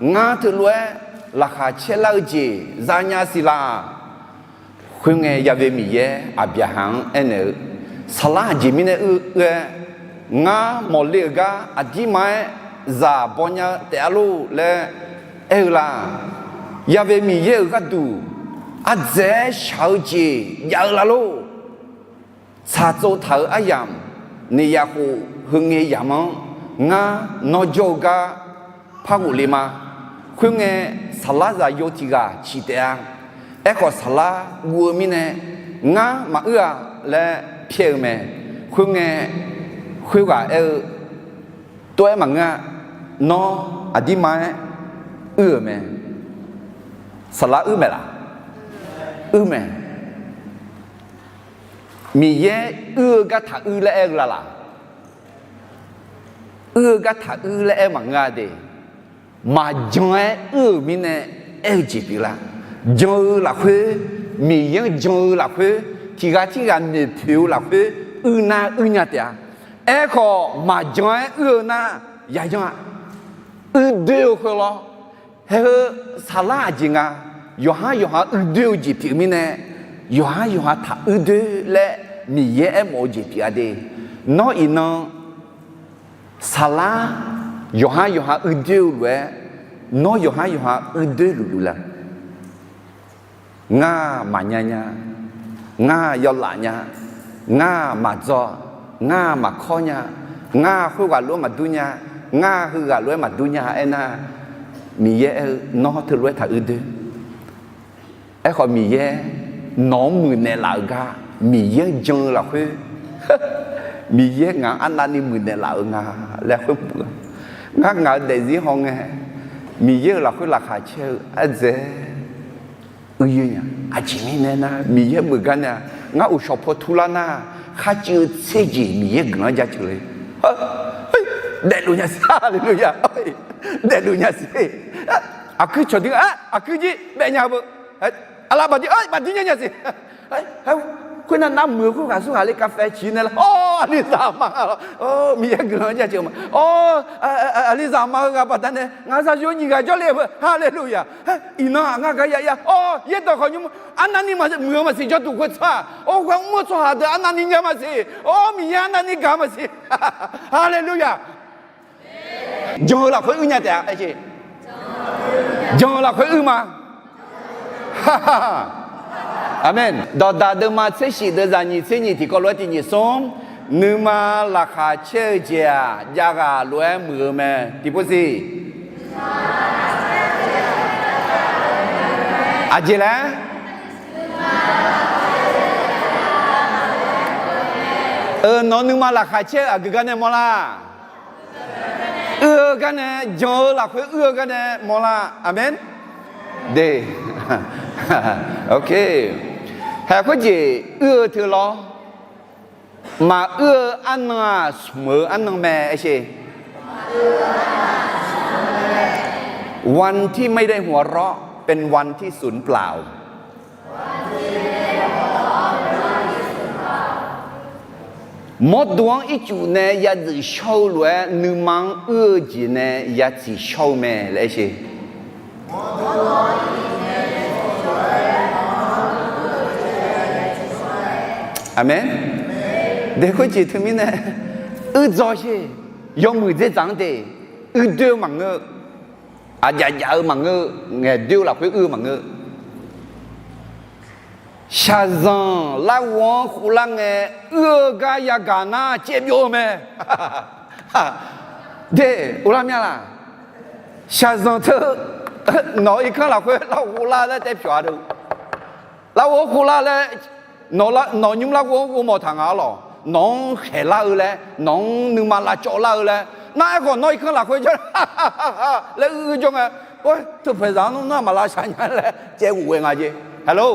ngar teulof-aer laqkhaq caer lar-eu jeq zanya siq laq? Khoerngae, Ya've Miqyaer Aqbyaqhaq-anr aernaeq-eu, Saqlar aqjeq mirnae uir-aer, ngar mawqle-euq gar aqdirma-aer zaq baw nya-eu taef-a lor laer aer-eu la? Ya've Miqyaer-euq gharduq ardzaeq-aer shaq-eu jeq jav-eu la lor? Tsaqtsov taq-euq aryamq, naqyaf khof heungae yamq-anr ngar nawr jawr-eu gar par ghofle ma. Khoerngae, Saqlar zaqyo tiq ghaq ciq taef-a. Aerkhawf, Saqlar guv-eu mirnae, Ngar maquir-a laer pyaer-eu mae. Khoerngae, khoerghaq aer-eu, Tov-aer maqngeur-a. Nawr aqdirma-aer uir-euq mae. Saqlar uir mae laq? Uir mae. Miqyaer uir-eu gar taq uir laer aer-eu la laq? Uir-eu gar taq uir laer aer maqngeur-a de. Maqjan-aer uir-euq mirnae aer-eu jeq pyeuf lar? Jan-eu lafkhoer, Miqyaer-anr jan-eu lafkhoer, tiq ghaq tirghaq noeqpoeq-eu lafkhoer, uir nar uir nya taef-a. Aerkhawf, maqjan-aer uir-eu nar, yayan-a. Uir doer-eu khoer lawr. Hae-eu, Saqlar aqjeq nga, yawqhar yawqha uir doer-eu jeq pyeuf mirnae, yawqhar yawqha taq uir doer laer Miqyaer aermawf-eu jeq pyeuf-a de. Nawr iqnan Saqlar yawqhar yawqha uir doer-eu lof-aer, nawr yawqhar yawqha uir doer luf luf la? Ngar maqnya nya, ngar yawlaf nya, ngar maqdzaw, ngar maqkawr nya, ngar khoerghaq lof-aer maqdur nya, ngar heughaq lof-aer maqdur nya aernar, Miqyaer aer-eu, Nawr teulof-aer taq uir doer. Aerkhawf, Miqyaer nawq-anr muiqnaeq laf-euq gar, Miqyaer-anr jan-eu lafkhoer, Miqyaer ngaq-anr arnavni muiqnaeq laf-euq nga laer khoer, ngar ngaq-euq daefzir hawngae, Miqyaer-euq lafkhoer laqkhaq caer-eu ardzaeq Uiyoe nya, aqjeq mirnae nar, Miqyaer meuq gar nae-aq, ngar uqshawq paw turlar nar, kharcuiv tser jeq Miqyaer guiqlanq-anr jaceuq le. Daefluf nya siq, haleluya. Daefluf nya siq. Aqkuir cawqdir-a, aqkuir jir baef nya beu. Aqlaf baqdir, baqdir nya nya siq. Khoernar, nar muiq-eu khoerghaq surghaq le kafev ciq nae lar, awr, aqlizaq ma lawr, Miqyaer guiqlanq-anr jaceuq ma, awr, aqlizaq ma-eu ghaq baqdanae ngaq zaqyo nyiq ghaq jawrle-eu beu, haleluya. Iqnan-aq ngar gar ya ya, awr, yaerdawq khawf nymr, arnavni muiq-eu maqsiq, jawrduq khoertsaq-aq, awr, ghaq mr-eu tsawrhaq deuq arnavni nya maqsiq, awr, Miqyaer arnavni gaq maqsiq, haleluya. Jan-eu lafkhoer uir nya taef-a, aer, jan-eu lafkhoer uir ma. Aqmeq. Dawqdaq deuvma tser shif deuvzaq nyiq tser nyiq tiqkawv lof-aer tiq nyiq smr, nuima laqkhaq caer-eu jeq-aq, jav ghaq lof-aer muiq-eu mae. Tiqpov siq. Aqjeq laer? Euq, nawq-eu nuima laqkhaq caer-eu aqgeu gar nae mawrlar? Uir-eu gar nae, jan-eu lafkhoer uir-eu gar nae mawrlar. Aqmeq. De. Hae khoerjeq uir-eu teu lawr. Maquir-eu arnan-aq, smq-eu arnan mae, aer sher. วันที่ไม่ได้หัวเราะ เป็นวันที่สูญเปล่า Mawrdo-anr ircuf nae yadzuif shawr-eu lof-aer, nuima-anr uir-eu jeq nae yatsiq shawr-eu mae laer aer sher. Aqmeq. De, khoerjeq teumirnae uir dzaw sher. Yawmuiq dzerdzaq-anr de, uir doer-eu maqngeur. Aqjaf jaf-eu maqngeur. Ngaeq doer-eu lafkhoer uir-eu maqngeur. Shaqzanq larghov-anr khoflar ngae, uir-eu gar yagaq nar caevbyov-eu mae. De, uvlar mya laq? Shaqzanq teu, nawq-eu irkanr lafkhoer larghov lar laer taef pyawq-a de. Larghov-anr khoflar laer, nawq nymr larghov-anr ghovmawf taq nga-ar lawq. Nawq-anr khaeqlar-eu laer, nawq-anr nuima lavcawv lar-eu laer, nar aerkhawf nawr irkanr lafkhoer jawr laer uir jawr ngae, teupaeqzaq-anr nawr nar maqlav shaq nya laer caev ghof ghae nga jeq. Hello.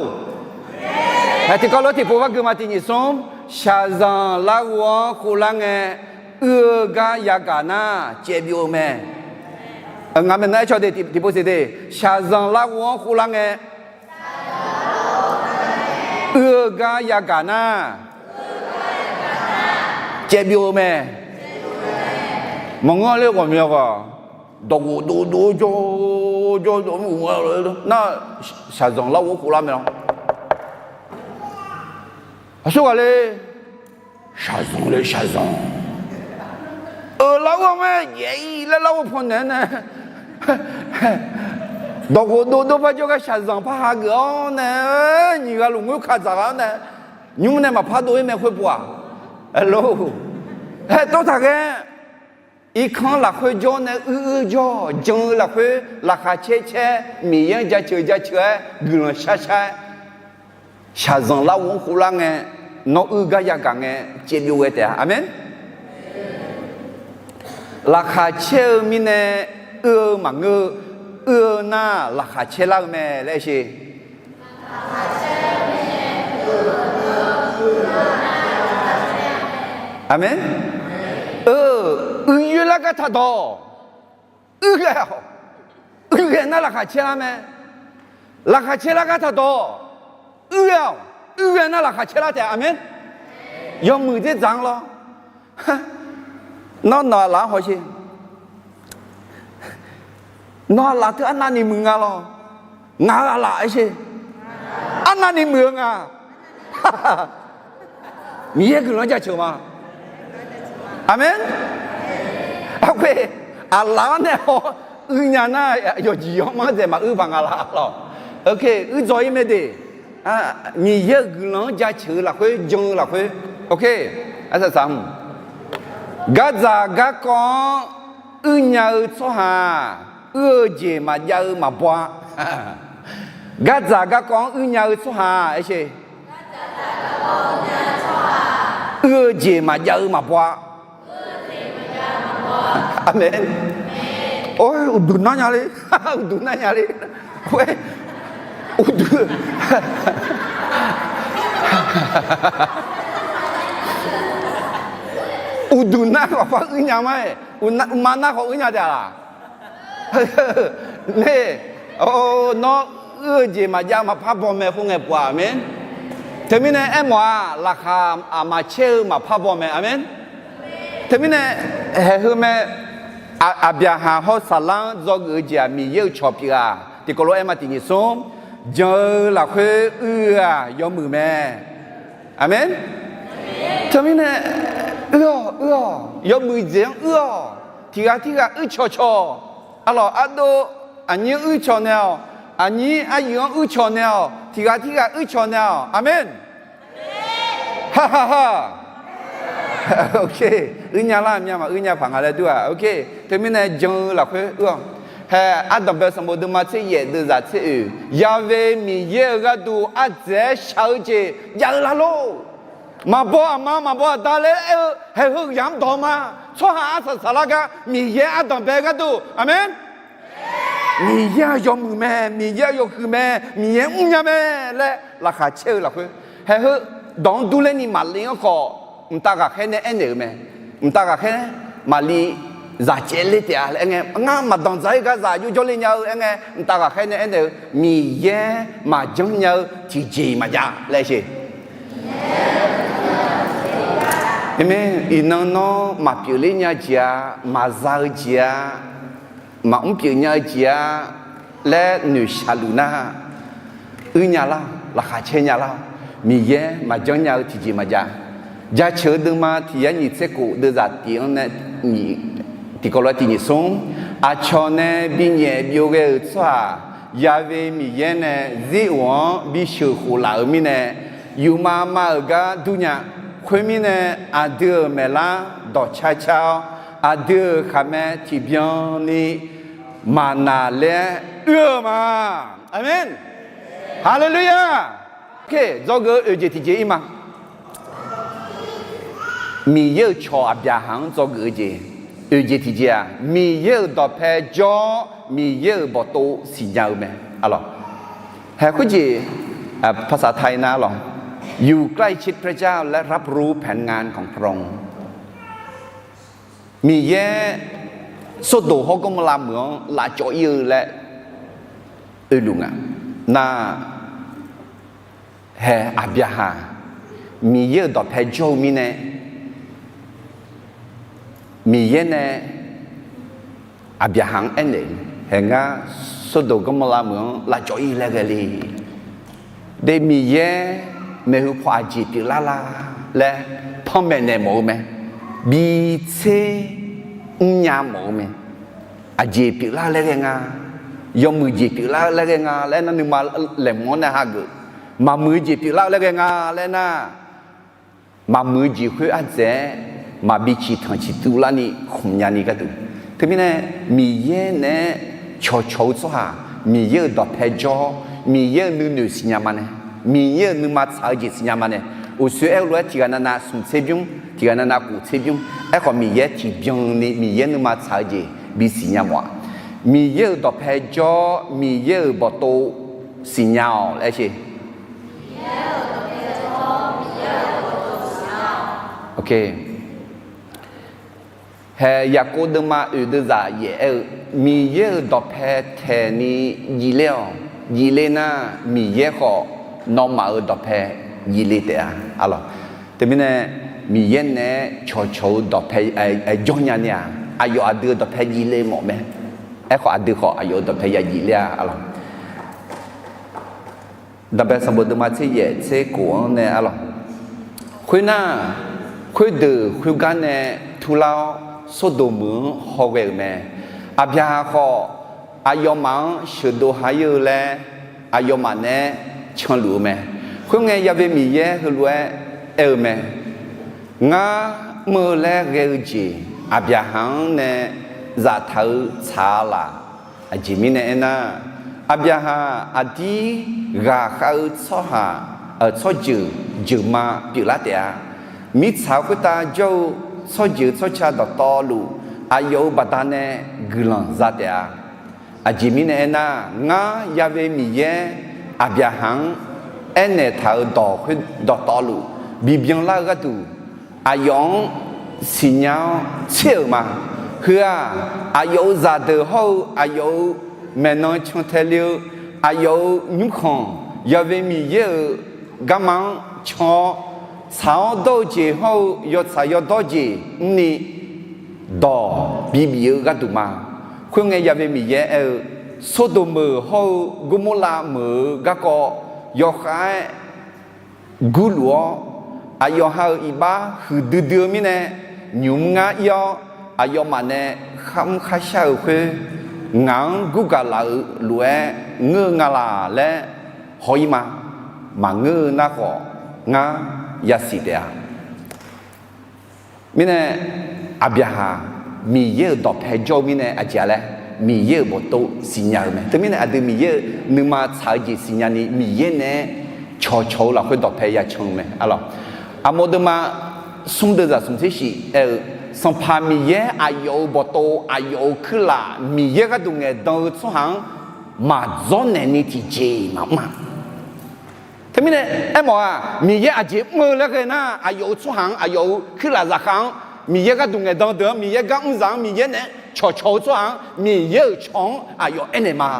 Hae tiqkawv lof-aer tiqpov par gui ma, tiq nyiq smr. Shaqzanq larghov-anr khoflar ngae, uir-eu gar yagaq nar caevbyov-eu mae. Ngaq maeqnan aer caw de, tiqpov siq de. Shaqzanq larghov-anr khoflar ngae, uir-eu gar yagaq nar, caevbyov-eu mae. Maqngeur ler ghawqmya ghaq, dawqghof dovdov jawr jawr dov nar, shaqzanq larghov-anr khoflar mae lawr. Aqsurghaq le, shaqzanq le shaqzanq. Euq, larghov-anr mae, yaeq-ir laer larghov paw naeq-aer nae, dawqghof dovdov par jawrgar shaqzanq par hageuf-awr nae, nyiq ghaq lmqngoer kaq dzaq ghaq-awr nae, nymr nae maqpar dov-ir mae khoerpuq-aq. Aqlor, hae tawv taq ghae. Irkanr lafkhoer jawr nae uir uir jawr, jan-eu lafkhoer laqkhaq caer caer, Miqyaer-anr jaceuq jaceuq-aer guiqlanq shar shar-aer, shaqzanq larghov-anr khoflar ngae, nawr uir gar yagaq ngae, caevbyov ghae taef-a. Aqmeq. Laqkhaq caer-eu mirnae uir-eu maqngeur. Uir-eu nar laqkhaq caer lar-eu mae laer aer sher. Aqmeq. Eu, uiyoer lar gar taqdawq. Uir ghae-awq. Uir ghae nar laqkhaq caer lar mae. Laqkhaq caer lar gar taqdawq. Uir ghae-awq. Uir ghae nar laqkhaq caer lar taef. Aqmeq. Yawmuiq dzerdzaq-anr lawr. Nawr nawq aqlaf-anr hawsher. Nawq aqlaf teu arnavni muiq nga lawr. Ngaq-euq aqlaf aer sher. Arnavni muiq-eu nga. Miqyaer guiqlanq-anr jaceuq ma. Aqmeq. Aqkhoe, aqlaf-anr nae haw uir nya nar, yawqjeq yawqmanr dzaeq maquir paq nga laf lawr. Uir dzaw-ir mae de. Miqyaer-euq guiqlanq-anr jaceuq-eu lafkhoer, jan-eu lafkhoer. Arsaq saq, gardzaq garkawv-anr uir nya-eu tsawrhaq, uir-eu jeq maqjav-eu maqbaw-a. Gardzaq garkawv-anr uir nya-eu tsawrhaq aer sher. Uir-eu jeq maqjav-eu maqbaw-a. Aqmeq. Or, uqduq nar nya le. Uqduq nar nya le. Khoer, uqduq Uqduq nar khawf par uir nya ma-aer, uqma nar khawf uir nya taef-a laq? Nar, nawr uir-eu jeq maqjav maqpar baw mae khoer ngae pov-aq, aqmeq. Teumirnae aermawf-aq, laqkhaq aqma caer-eu maqpar baw mae, aqmeq. Teumirnae haeq heu mae, Aqbyaqhaq hawr Saqlar-anr dzawgeuf-eu jeq-aq, Miqyaer-euq cawq pyeuf-a. Tiqkawv lof-aer ma tiq nyiq smr, jan-eu lafkhoer uir-eu-aq yawmuiq mae. Aqmeq. Teumirnae uir-awq, uir-awq, yawmuiq jeq-anr uir-awq. Tiqghaq tirghaq uir cawqcawq. Arlawq ardov, aqnyir uir cawq naeq-awq. Aqnyir aryuif-anr uir cawq naeq-awq. Tiqghaq tirghaq uir cawq naeq-awq. Aqmeq. Hahaha. Uir nya lar myav maquir nya paq nga laer dur-aq. Teumirnae jan-eu lafkhoer uir-awq. Hae, Ardanqbae sanqbof deuvma tser yaef deuvzaq tser oeq, Ya'we Miqyaer-euq gharduq ardzaeq-aer shaq-eu jeq jav-eu lar lor. Maqbaw aqma maqbaw aqda laer aer-eu haeq heu yamq-anr dawq ma. Tsawrhaq arsaq saqlar gar Miqyaer ardanqbae gharduq, aqmeq. Miqyaer-aq yawmuiq mae, Miqyaer-aq yawhuiq mae, Miqyaer mrnya mae laer laqkhaq caer-eu lafkhoer, haeq heu dawq-anr durler ni maqle-anr khawf, mqtav ghaqkhaer nae aernaeq-euq mae. Mqtav ghaqkhaer maqli zaq caev ler taef-a laer aerngae, ngar maqdanqdzaq-ir gar zaq jov jawrle nya-eu aerngae, mqtav ghaqkhaer nae aernaeq-eu, Miqyaer maqjanr nya-eu tiqjeq-iq maqjav laer sher. Aqmeq. Iqnan nawr maqpyeufler nya jeq-a, maqza-eu jeq-a, maqmr pyeuf nya-eu jeq-a laer noeqshaq luf nar, uir nya lar, laqkhaq caer nya lar. Miqyaer maqjanr nya-eu tiqjeq maqjav. Jaceuq-eu deuvma tiq yar nyiq tser khof deuvzaq tiq-anr nae tiqkawv lof-aer tiq nyiq smr, aqcawq nae binyaef byov ghae-euq tsawrhaq, Ya'we Miqyaer nae Zir-oq-anr bisheuq khof laf-euq mirnae, yufmav mav-euq gar dur nya. Khoermirnae, aqdui-euq maeqlar dawqcar car-awr, aqdui-euq khaqmae tiqbyan ni maqnaq laer oe-eu ma. Aqmeq. Haleluya. Dzawgeuf-eu oeq jeq tiqjeq ir ma. Miqyaer-euq cawq Aqbyaqhaq-anr dzawgeuf-eu jeq, oeq jeq tiqjeq-aq, Miqyaer-euq dawqpae jawr-awr, Miqyaer-euq bawqtov siqnya-eu mae. Arlawq, haeq khoerjeq, ภาษาไทย nar lawq, อยู่ใกล้ชิดพระเจ้าและรับรู้แผนงานของพระองค์ Miqyaer Sawrdoq hawr Gawrmawrlav meuq-anr lavcawv ir-eu laer oeluf nga. Nar, haeq Aqbyaqhaq Miqyaer-euq dawqpae jawr-eu mirnae, Miqyaer nae Aqbyaqhaq-anr aernaeq, haeq ngar Sawrdoq Gawrmawrlav meuq-anr lavcawv ir laer ghae le. De Miqyaer maeqhu paw aqjeq pyeuflar la laer panmaeq naeq mawf-eu mae. Bitser mrnya mawf-eu mae. Aqjeq pyeuflar-eu laer ghae nga, yawmuiq jeq pyeuflar-eu laer ghae nga laer nar, nuima laeqhmq-anr nae hageuf. Maqmuiq-eu jeq pyeuflar-eu laer ghae nga laer nar, maqmuiq-eu jeq khoer ardzaeq-aer maqbi ciqtanq ciqtuv larni khmq nyani gharduq. Teumirnae, Miqyaer naeq-aer cawqcawq-eu tsawrhaq, Miqyaer-euq dawqpae jawr, Miqyaer-euq nuinoeq siqnya ma nae, Miqyaer-euq nuima tsaq-eu jeq siqnya ma nae, uqshoe aer-eu lof-aer tiqghaq navnav smq tser bymr, tiqghaq navnav khof tser bymr. Aerkhawf, Miqyaer tiqbyan ni Miqyaer nuima tsaq-eu jeq bi siqnya mawf-aq, Miqyaer-euq dawqpae jawr, Miqyaer-euq bawqtov siqnya-awq laer sher. Hae, Yaqkov deuvma oeq deuvzaq yaef aer-eu, Miqyaer-euq dawqpae taeqni jifler-awq. Jifler nar, Miqyaer khawf nawmaf-euq dawqpae jifler taef-a. Arlawq, teumirnae Miqyaer naeq-aer cawqcawq-eu dawqpae jawr nya ni-aq, aqyawf aqdui-euq dawqpae jifler mawf mae. Aerkhawf, aqdui khawf aqyawf-euq dawqpae ya jifler-a. Arlawq, Daqbae sanqbof deuvma tser yaef tser khof-anr nae arlawq. Khoernar, khoerdeuq khoergar nae turlar-awr, Sawrdoq meuq-anr hawghae-euq mae. Aqbyaqhaq khawf, aqyawfmaf-anr sheuqdov ha-ir-eu laer, aqyawfmaf naeq-aer canluf-eu mae. Khoerngae, Ya'we Miqyaer heulof-aer aer-eu mae. Ngar mr-eu laer ghae-eu jeq, Aqbyaqhaq-anr nae zaftaq-eu tsaq-a laq. Aqjeq mirnae aernar, Aqbyaqhaq aqdir ghaqkhav-eu tsawrhaq, tsawrjeuq jeuqma pyeuflar taef-a. Mirtsaq khoertav jawr-eu tsawrjeuq tsawrca dawqtawvluf, aqyawf-euq baqdanae guiqlanq za taef-a. Aqjeq mirnae aernar, ngar Ya'we Miqyaer, Aqbyaqhaq-anr aernaeq taq-euq dawq khoer dawqtawvluf bibyan lar-eu gharduq, aqyawf-anr siqnya-awr tser-euq ma. Heu-aq, aqyawf-euq zaqdeuq hawr-eu aqyawf-euq maeqnan cantae le-eu, aqyawf-euq nymrkhanq, Yaqve Miqyaer-euq garma-anr can-awr, tsaq-awr dawr-eu jeq hawr-eu yawtsaq yawdawr jeq mrni dawq bibif-eu gharduq ma. Khoerngae, Yaqve Miqyaer aer-eu, Sordormeuq hawr-eu Gormorlav meuq-eu garkawv yawkhav-aer gurluf-awr, aqyawf ha-euq iqbax huiqdui dui-eu mirnae, nymq-mr ngar ir-awr, aqyawfmaf nae kharmr kharshar-euq khoer, ngaq-anr gurgaq laf-eu lof-aer ngeur-eu nga laq laer haw-ir ma. Maqngeur-eu nar khawf, ngar yasiq taef-a. Mirnae, Aqbyaqhaq Miqyaer-euq dawqpae jawr-eu mirnae aqjeq-a laer, Miqyaer-euq bawqtov siqnya-eu mae. Teumirnae aqdui Miqyaer-euq nuima tsaq-eu jeq siqnya ni Miqyaer naeq-aer cawqcawq-eu lafkhoer dawqpae yacan-eu mae. Arlawq, Aqmawf deuvma smr deuvzaq smq tser shif aer-eu, Sanqpaq Miqyaer aqyawf-euq bawqtov aqyawf-euq kuirlaf Miqyaer gharduq ngaeqdan-eu tsawrhaq-anr maqdzawr naeq ni tiqjeq maqmr-a. Teumirnae aermawf-aq, Miqyaer aqjeq mr-eu laer ghae nar, aqyawf-euq tsawrhaq-anr, aqyawf-euq kuirlaf zaqkhav-anr, Miqyaer gharduq ngaeqdan deuq-anr, Miqyaer gar mr zaq-anr, Miqyaer naeq-aer cawqcawq-eu tsawrhaq-anr, Miqyaer-euq cawq-anr aqyawf aernaeq ma.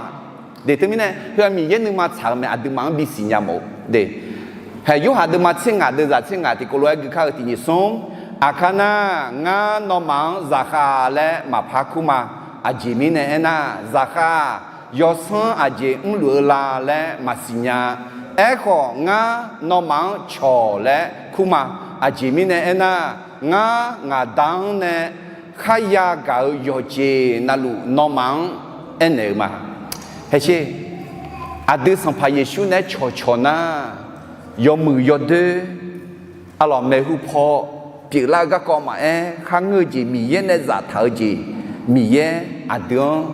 De teumirnae, heu-aq Miqyaer nuima tsaq-eu mae, aqduimaf-anr bisiqnya mawf-eu de. Haeq Yorhaq deuvma tser ngaq deuvzaq tser ngaq tiqkawv lof-aer gui kar-eu tiqnyif smr, Aqkar nar, ngar nawmaf-anr zaqkhav laer maqpar kur ma. Aqjeq mirnae aernar, zaqkhav-aq, yawsanr aqjeq mrluf-eu la laer maqsiq nya. Aerkhawf, ngar nawmaf-anr cawq laer kur ma. Aqjeq mirnae aernar, ngar ngaq Da-anr nae kharya gaq-euq yawqjeq navluf nawmaf-anr aernaeq-eu ma. Haeq sher, aqdui Sanqpaq Yeqsur naeq-aer cawqcawq nar, yawmuiq yawdoer, arlawq, maeqhu paw pyeuflar-eu garkawv maqaer, kharngeur-eu jeq, Miqyaer nae zaftaq-eu jeq, Miqyaer aqdui-anr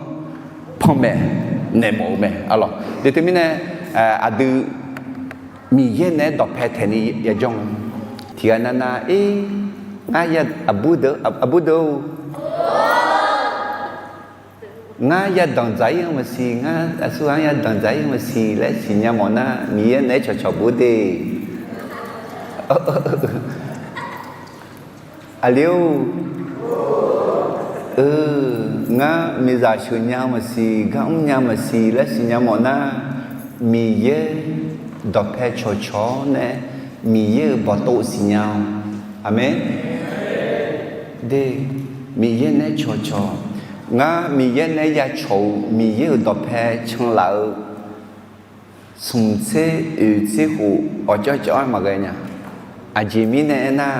panmaeq naeq mawf-eu mae. Arlawq, de teumirnae, aqdui Miqyaer nae-aer dawqpae taeq ni yajawr-eu tiqghaq navnav, ir, ngar ya, aqbur deuq, aqbur deuq-or, ngar yadanq dzaq-ir-anr maqsiq, ngar aqsur ghaq-anr yadanq dzaq-ir-anr maqsiq laer siqnya mawf nar, Miqyaer nae-aer cawqcawq bur de. Aqli-or, eu, ngar miqzaq sheuq nya-eu maqsiq, gar mr nya-eu maqsiq laer siqnya mawf nar, Miqyaer dawqpae cawqcawq-awr nae, Miqyaer-euq bawqtov siqnya-awq. Aqmeq. De, Miqyaer nae-aer cawqcawq. Ngar Miqyaer nae-aer yacawq-eu Miqyaer-euq dawqpae canlaf-eu smq tser oeq tser khof awqcawv cawv-aer maqghae nya. Aqjeq mirnae aernar,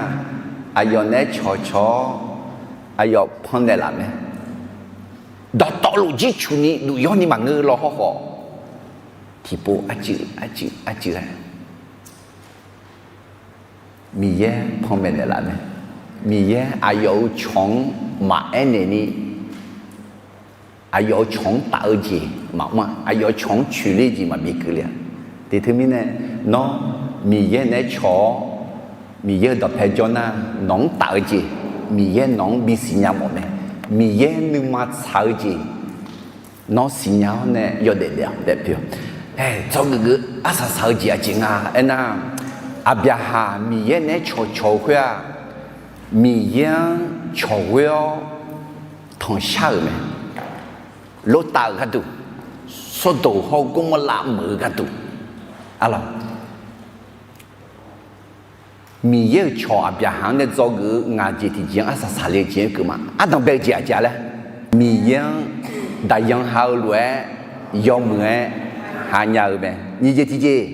aqyawf nae-aer cawqcawq-awr, aqyawf pannaeq laf mae. Dawqtawvluf jircuf ni duq yawr ni maqngeur law hawrkhawf, tiqpov arcuiv arcuiv arcuiv-aer Miqyaer panmaeq naeqlaf mae. Miqyaer aqyawf-euq cawq-anr maqaer naeq ni, aqyawf-euq cawq-anr taf-eu jeq maqmr-a, aqyawf-euq cawq-anr coeqler jeq maqbi keuvle-a. Tiqteumirnae, nawr Miqyaer naeq-aer cawq-awr, Miqyaer-euq dawqpae jawr nar, nawq-anr taf-eu jeq, Miqyaer nawq-anr bisiqnya mawf mae. Miqyaer nuima tsaq-eu jeq, nawr siqnya-awr nae yawdaef daef-awq daef pyeuf-awq. Hae, dzawgeuf geuf arsaq saq-eu jeq aqjeq nga aernar, Aqbyaqhaq Miqyaer naeq-aer cawqcawq-eu khoer-aq, Miqyaer-anr cawqghoer-awr tanqshar-euq mae. Lortav-euq gharduq, Sawrdoq hawr Gawrmawrlav meuq-eu gharduq, arlawq, Miqyaer-euq cawq Aqbyaqhaq-anr nae dzawgeuf-eu ngaq jeq tiqjeq-anr arsaq saqle-eu jeq-anr keuv ma. Ardanq bae-eu jeq aqjeq-a laer, Miqyaer-anr daqyan ha-eu lof-aer yawmuiq-aer ha nya-eu mae. Nyiq jeq tiqjeq,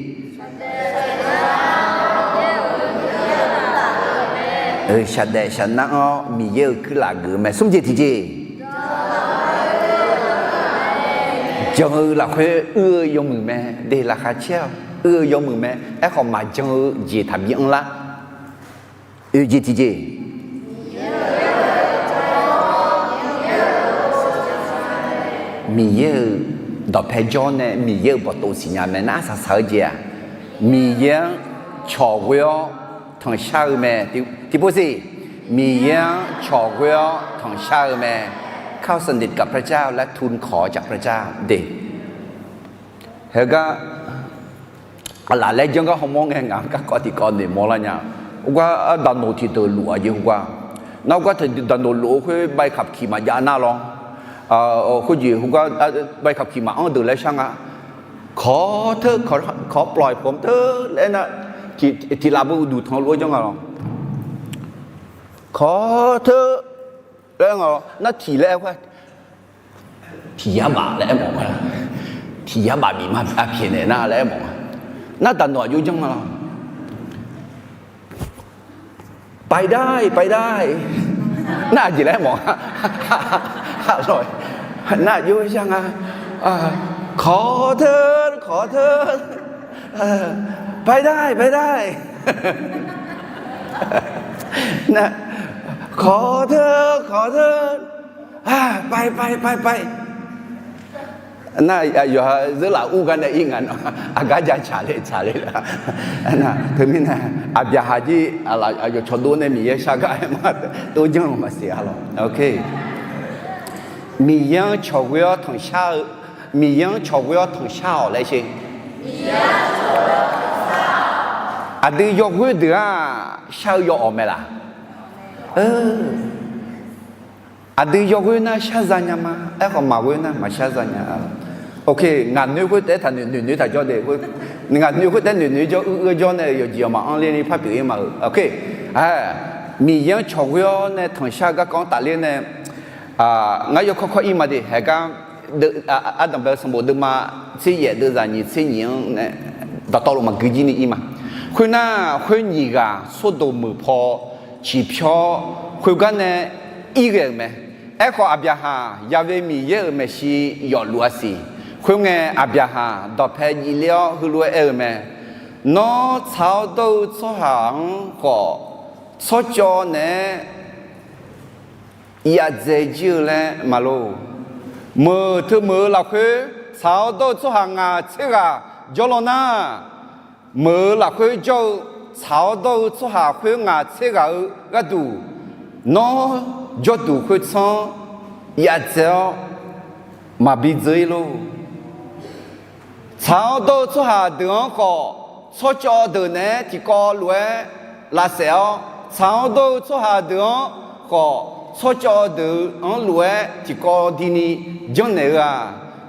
shaqdaef shaqnar-anr Miqyaer-euq kuirlaf geuf-eu mae. Smr jeq tiqjeq, jan-eu lafkhoer uir-eu yawmuiq mae. De, laqkhaq caer-awq, uir-eu yawmuiq mae. Aerkhawf, maqjan-eu jeq taqbi anrlar. Oeq jeq tiqjeq, Miqyaer-euq dawqpae jawr nae Miqyaer-euq bawqtov siqnya mae. Nar arsaq saq-eu jeq-aq, Miqyaer-anr cawqghoer-awr tanqshar-eu mae. Tiqpov siq, Miqyaer-anr cawqghoer-awr tanqshar-eu mae. ข้าสนิทกับพระเจ้า และทูลขอจากพระเจ้า de. Heugar Aqlaf laer janr gar hawmawr ngae ngaq-anr garkawv tiqkawv noeqmawr lar nya. Khoergar daqnoq tiqdeuq luf-aq jeq khoergar. Nar khoergar daqnoq luf-eu khoer ใบขับขี่ maqjav nar lawr. Khoerjeq khoergar ใบขับขี่ maqanr deuq laer shar nga. ขอเถอะ ขอ ขอปล่อยผมเถอะ laer nar, tiqlaf beu uqduq tanq luf-aer janr nga lawr. ขอเถอะ laer nga lawr. Nar tiq laer aer khoer, tiq yar baf laer aermawf nga. Tiq yar baf bif ma, aqpyaeq naeq nar laer aermawf nga. Nar daqnoq aqjox janr nga lawr. ไปได้ ไปได้ nar aqjeq laer aermawf nga. Nar aqjox shar nga. ขอเถอะ ขอเถอะ ไปได้ ไปได้ ขอเถอะ ขอเถอะ ไปไปไปไป Nar yawqha zeurlaf ur gar nae ir nga nawq, aqgar ja tsaq le tsaq le la. Teumirnae Aqbyaqhaq jir aqyawf cawqdov nae Miqyaer shar gar aer ma, tov janr-eu maqsiq-a lawq. Miqyaer-anr cawqghoer-awr tanqshar-eu, Miqyaer-anr cawqghoer-awr tanqshar-awq laer sher. Aqdui yawghoer deuq-aq shar-eu yawawq mae laq? Aqdui yawghoer nar shar za nya ma. Aerkhawf maqghoer nar maqshar za nya. Ok, ngaq noeq khoer taef-aer taqnoeq noeq noeq taq jawr de. Ngaq noeq khoer taef-aer noeq noeq jawr uir uir jawr nae yawqjeq yawqmaf anr ler ni par pyeuf-ir ma-euq. Ok, Miqyaer-anr cawqghoer-awr nae tanqshar-eu garkawv-anr tafler nae, ngar yawkawr kawr ir ma de haegar, ardanqbae sanqbof deuvma tser yaef deuvzaq nyiq tser nyiq-anr nae dawqtawvluf maqgui jir ni ir ma. Khoernar, khoer nyiq ghaq Sordoq meuq paw ciqpyawr khoergar nae ir ghae-euq mae. Aerkhawf, Aqbyaqhaq yawe Miqyaer-euq maeqshi yawfluf-a siq. Khoerngae, Aqbyaqhaq dawqpae jivler-awr heulof-aer aer-eu mae. Nawr tsaq-awr dawr-eu tsawrhaq-anr khawf, tsawrcawv naeq-aer yadzae jir-eu laer maqlor. Meuq teu meuq-eu lafkhoer tsaq-awr dawr-eu tsawrhaq ngaq tser ghaq jawr law nar, meuq-eu lafkhoer jawr-eu tsaq-awr dawr-eu tsawrhaq khoer ngaq tser ghaq-eu gharduq, nawr jawrduq khoertsanr yadzae-awr maqbi dzeur-ir lor. Tsaq-awr dawr-eu tsawrhaq deuq-anr khawf, tsawrcawv deuq naeq-aer tiqkawv lof-aer lavsaef-awr, tsaq-awr dawr-eu tsawrhaq deuq-anr khawf, tsawrcawv deuq-anr lof-aer tiqkawv dini janrnaeq-eu-aq,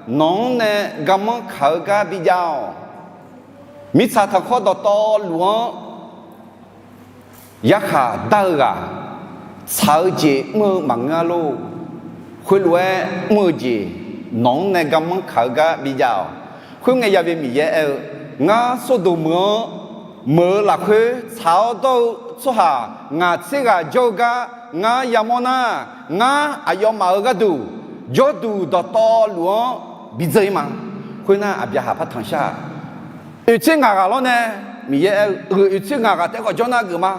nawq-anr nae garmanr kaq-eu gar bijav-awq. Mirtsaq tanqkhawr dawqtawvluf-anr yarkhaq dar-eu ghaq, tsaq-eu jeq mr-eu maqngeur-a lor. Khoerlof-aer mr-eu jeq nawq-anr nae garmanr kaq-eu gar bijav-awq. Khoerngae, yawe Miqyaer aer-eu, Ngar Sordoq meuq-anr meuq-eu lafkhoer tsaq-awr dawr-eu tsawrhaq ngaq tser ghaq jawr-eu gar ngar yamawr nar, ngar aqyawfmaf-euq gharduq jawrduq dawqtawvluf-anr bidzeur-ir ma. Khoernar, Aqbyaqhaq par tanqshar-aq, oeq tser ngaq ghaq lawr nae, Miqyaer aer-eu, oeq tser ngaq ghaq taef-aer khawf jawr nar geuf ma.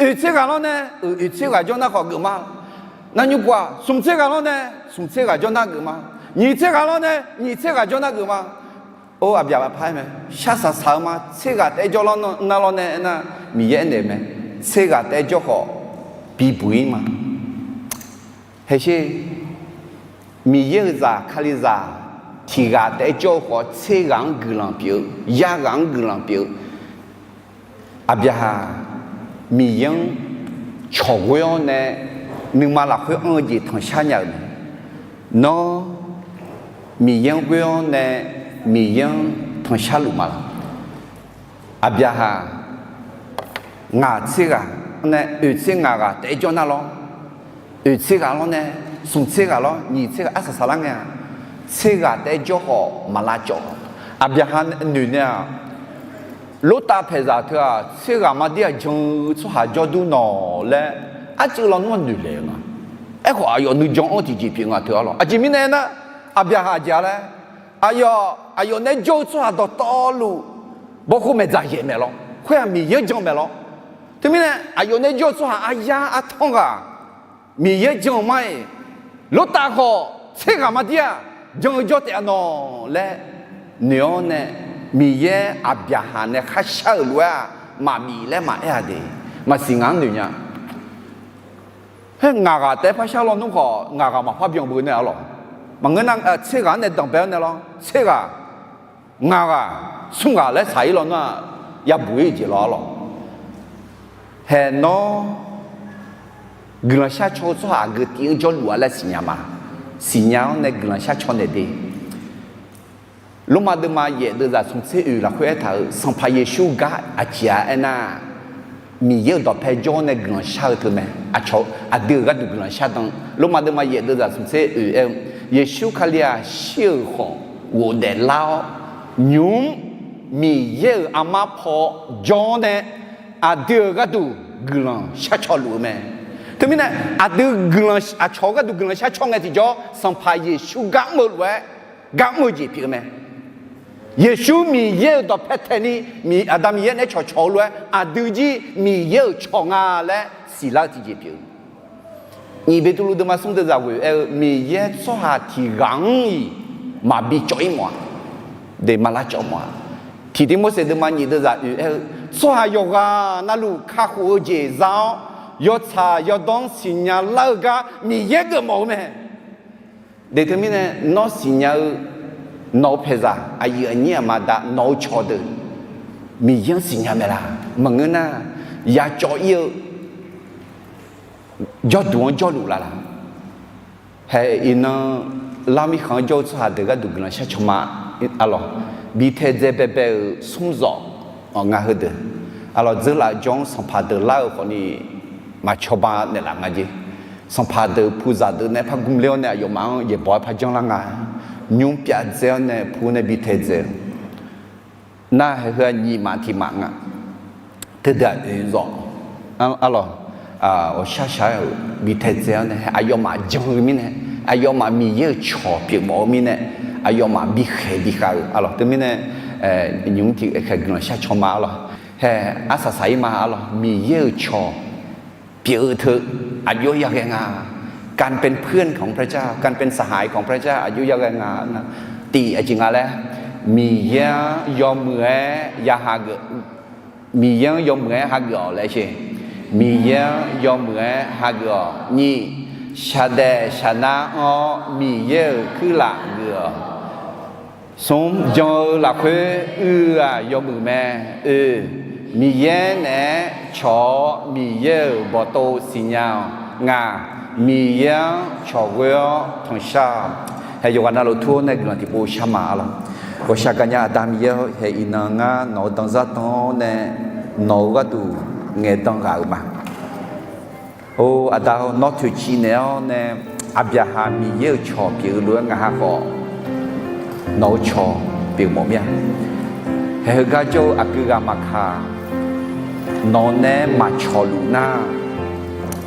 Oeq tser ghaq lawr nae, oeq tser ghaq jawr nar khawf geuf ma. Nar nymr pov-aq, smq tser ghaq lawr nae, smq tser ghaq jawr nar geuf ma. Nyiq tser ghaq lawr nae, nyiq tser ghaq jawr nar geuf ma. Or, Aqbyaqhaq par-aer mae, shar saq saq-eu ma. Tser ghaq taef-aer jawr nar lawr nae aernar, Miqyaer aernaeq-eu mae, tser ghaq taef-aer jawr khawf bibuq-ir ma. Haesher, Miqyaer-euq zaq Kalizaq tiq ghaq taef-aer jawr-eu khawf, tser ghaq-anr guiqlanq pyeuf-eu, yar ghaq-anr guiqlanq pyeuf-eu. Aqbyaqhaq Miqyaer-anr cawqghoer-awr nae nuima lafkhoer anr-eu jeq tanqshar nya-euq mae. Nawr Miqyaer-anr ghoer-awr nae Miqyaer-anr tanqshar luf ma laq? Aqbyaqhaq ngaq tser ghaq nae oeq tser ngaq ghaq taef-aer jawr nar lawr, oeq tser ghaq lawr nae, smq tser ghaq lawr, nyiq tser ghaq arsaq saqlar ngae-aq, tser ghaq taef-aer jawr khawf maq lavcawv. Aqbyaqhaq noeq nae-aq, Lortav paeqzaq teu-aq, tser ghaq mar dir-aq jan-eu tsawrhaq jawr dur nawq laer arcuiv lawnmr-anr noeq laeq-eu nga. Aerkhawf, aqyawf nuijan-anr tiqjeq pyeuf nga teu-a lawq. Aqjeq mirnae aernar, Aqbyaqhaq aqjeq-a laer, aqyawf, aqyawf nae jawr-eu tsawrhaq dawqtawvluf bawkhov maeqdzaq yaeq maeq lawr. Khoer-aq Miqyaer jan maeq lawr. Teumirnae aqyawf nae jawr-eu tsawrhaq aryar artanr ghaq Miqyaer jan-eu ma-iq, Lortav khawf tser ghaq mar dir-aq jan-eu jawr taef-a nawq laer noeq-awr nae, Miqyaer Aqbyaqhaq nae kharshar-euq lof-aer-aq maqbif laer maqaer-a de. Maqsiq ngaq-anr noeq nya. Haer, ngaq ghaq taef-aer par shar lawnmr khawf, ngaq ghaq maqpar byan beu nae-a lawq. Maqngeur nar, tser ghaq-anr nae danqbae-awr nae lawr, tser ghaq ngaq ghaq, smr ghaq laer shaq-ir lawnmr-aq, yabuq-ir-eu jeq lawr-ar lawq. Hae nawr guiqlanq shar caw-eu tsawrhaq aqgeu tiv-anr jawrluf-a laer siqnya ma. Siqnya-awr nae guiqlanq shar caw naeq de. Lormav deuvma yaef deuvzaq smq tser oeq lafkhoer aertaq-euq Sanqpaq Yeqsur gar aqjeq-a aernar, Miqyaer-euq dawqpae jawr-awr nae guiqlanq shar-eu teu mae. Aqcawq aqdui-euq gharduq guiqlanq shar dan. Lormav deuvma yaef deuvzaq smq tser oeq aer-eu, Yeqsur Kali-aq shir-euq khawf ghofdaef lar-awr, nymq-mr Miqyaer-euq armar paw jawr-awr nae aqdui-euq gharduq guiqlanq shar caw luf-eu mae. Teumirnae aqdui guiqlanq aqcawq-eu gharduq guiqlanq shar caw ngae tiqjawr, Sanqpaq Yeqsur gar mr-eu lof-aer gar mr-eu jeq pyeuf-eu mae. Yeqsur Miqyaer-euq dawqpae taeqni, Aqda Miqyaer naeq-aer cawqcawq-eu lof-aer aqdui jir Miqyaer-euq cawq nga laer siqlar-eu tiqjeq pyeuf-eu. Nyiq Beqtuvluv deuvma smr deuvzaq ghoeq aer-eu, Miqyaer tsawrhaq tiq ghaq-anr-iq maqbi cawv-ir mawf-a, de, maqlar cawv mawf-a. Tiq Tivmorseq deuvma nyiq deuvzaq oeq aer-eu, tsawrhaq yawqghaq navluf kakhof-eu jeq za-awr, yawtsaq yawdawr-anr siqnya lar-eu gar Miqyaer geuf mawf-eu mae. De, teumirnae nawr siqnya-eu nawq-eu paeqzaq, aqyuif aqnyir aqma aqda nawq-eu cawqdeuq Miqyaer-anr siqnya mae laq? Maqngeur nar, ya cawv-ir-eu jawrduq-anr jawrluf laf laq? Hae iqnan lar mirkhanq-anr jawr-eu tsawrhaq deuq gharduq guiqlanq shar caw ma. Arlawq, bi taedzae baebae-euq smr zawq, ngaq heudeuq, arlawq, dzeurlaf-eu jawr-anr sanqpaq deuq lar-eu khawfni maqcawba naeqlaf nga jeq. Sanqpaq deuq puqzaq deuq nae par gmq ler-awr nae aqyawfmaf-anr yaeqbawq-aer par janrlar nga. Nymr pyav dzae-awr nae pu nae bi taedzae-eu nar, hae heu-aq nyiq maf tiq maf nga. Teudeuq-aq oeq zawq, arlawq, ghawqshaq shaq-aer-euq bi taedzae-awr nae aqyawfmaf jan-eu mirnae, aqyawfmaf Miqyaer-euq cawq pyeufmawf-eu mirnae, aqyawfmaf bikhaeq bikhav-eu, arlawq, teumirnae nymq-mr tiq khaeq guiqlanq shar caw ma, arlawq. Hae arsaq saq-ir ma, arlawq, Miqyaer-euq cawq pyeuf-eu teu aqjox yaghae nga. การเป็นเพื่อนของพระเจ้า การเป็นสหายของพระเจ้า aqjox yaghae nga. Tiq aqjeq nga laer, Miqyaer-anr yawmuiq-aer ya hageuf, Miqyaer-anr yawmuiq-aer hageuf-awq laer sher. Miqyaer-anr yawmuiq-aer hageuf-awq. Nyiq, shaqdaef shaqnar anr-awr Miqyaer-euq kuirlaf geuf-awq. Smr, jan-eu lafkhoer uiq-aq yawmuiq mae. Oe, Miqyaer naeq-aer cawq-awr Miqyaer-euq bawqtov siqnya-awq. Ngaq, Miqyaer-anr cawqghoe-awr tanqshar-awq. Hae yawqghaq navluf tur-awr nae guiqlanq tiqpov shar ma, arlawq. Ghawqshaq gaqnya Aqda Miqyaer-awr, hae iqnan ngar nawq-eu danzar dan-awr nae nawq-eu gharduq ngaeqdan ghaq-euq ma. Or Aqda-or, nawr toeqciv naeq-awr nae Aqbyaqhaq Miqyaer-euq cawq pyeuf-eu lof-aer ngaq ha khawf nawq-eu cawq pyeufmawf mir-a. Hae heugar jawr-eu aqgeu ghaq maqkaq, nawq nae maqcawq luf nar,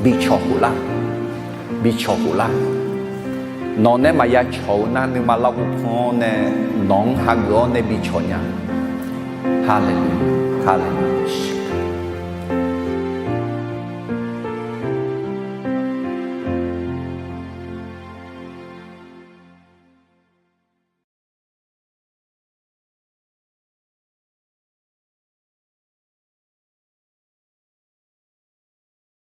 bi cawq khof lar, bi cawq khof lar. Nawq nae maqya cawq-eu nar, nuima larghov pan-awr nae nawq-anr hageuf-awr nae bi cawq nya. Haleluya, haleluya.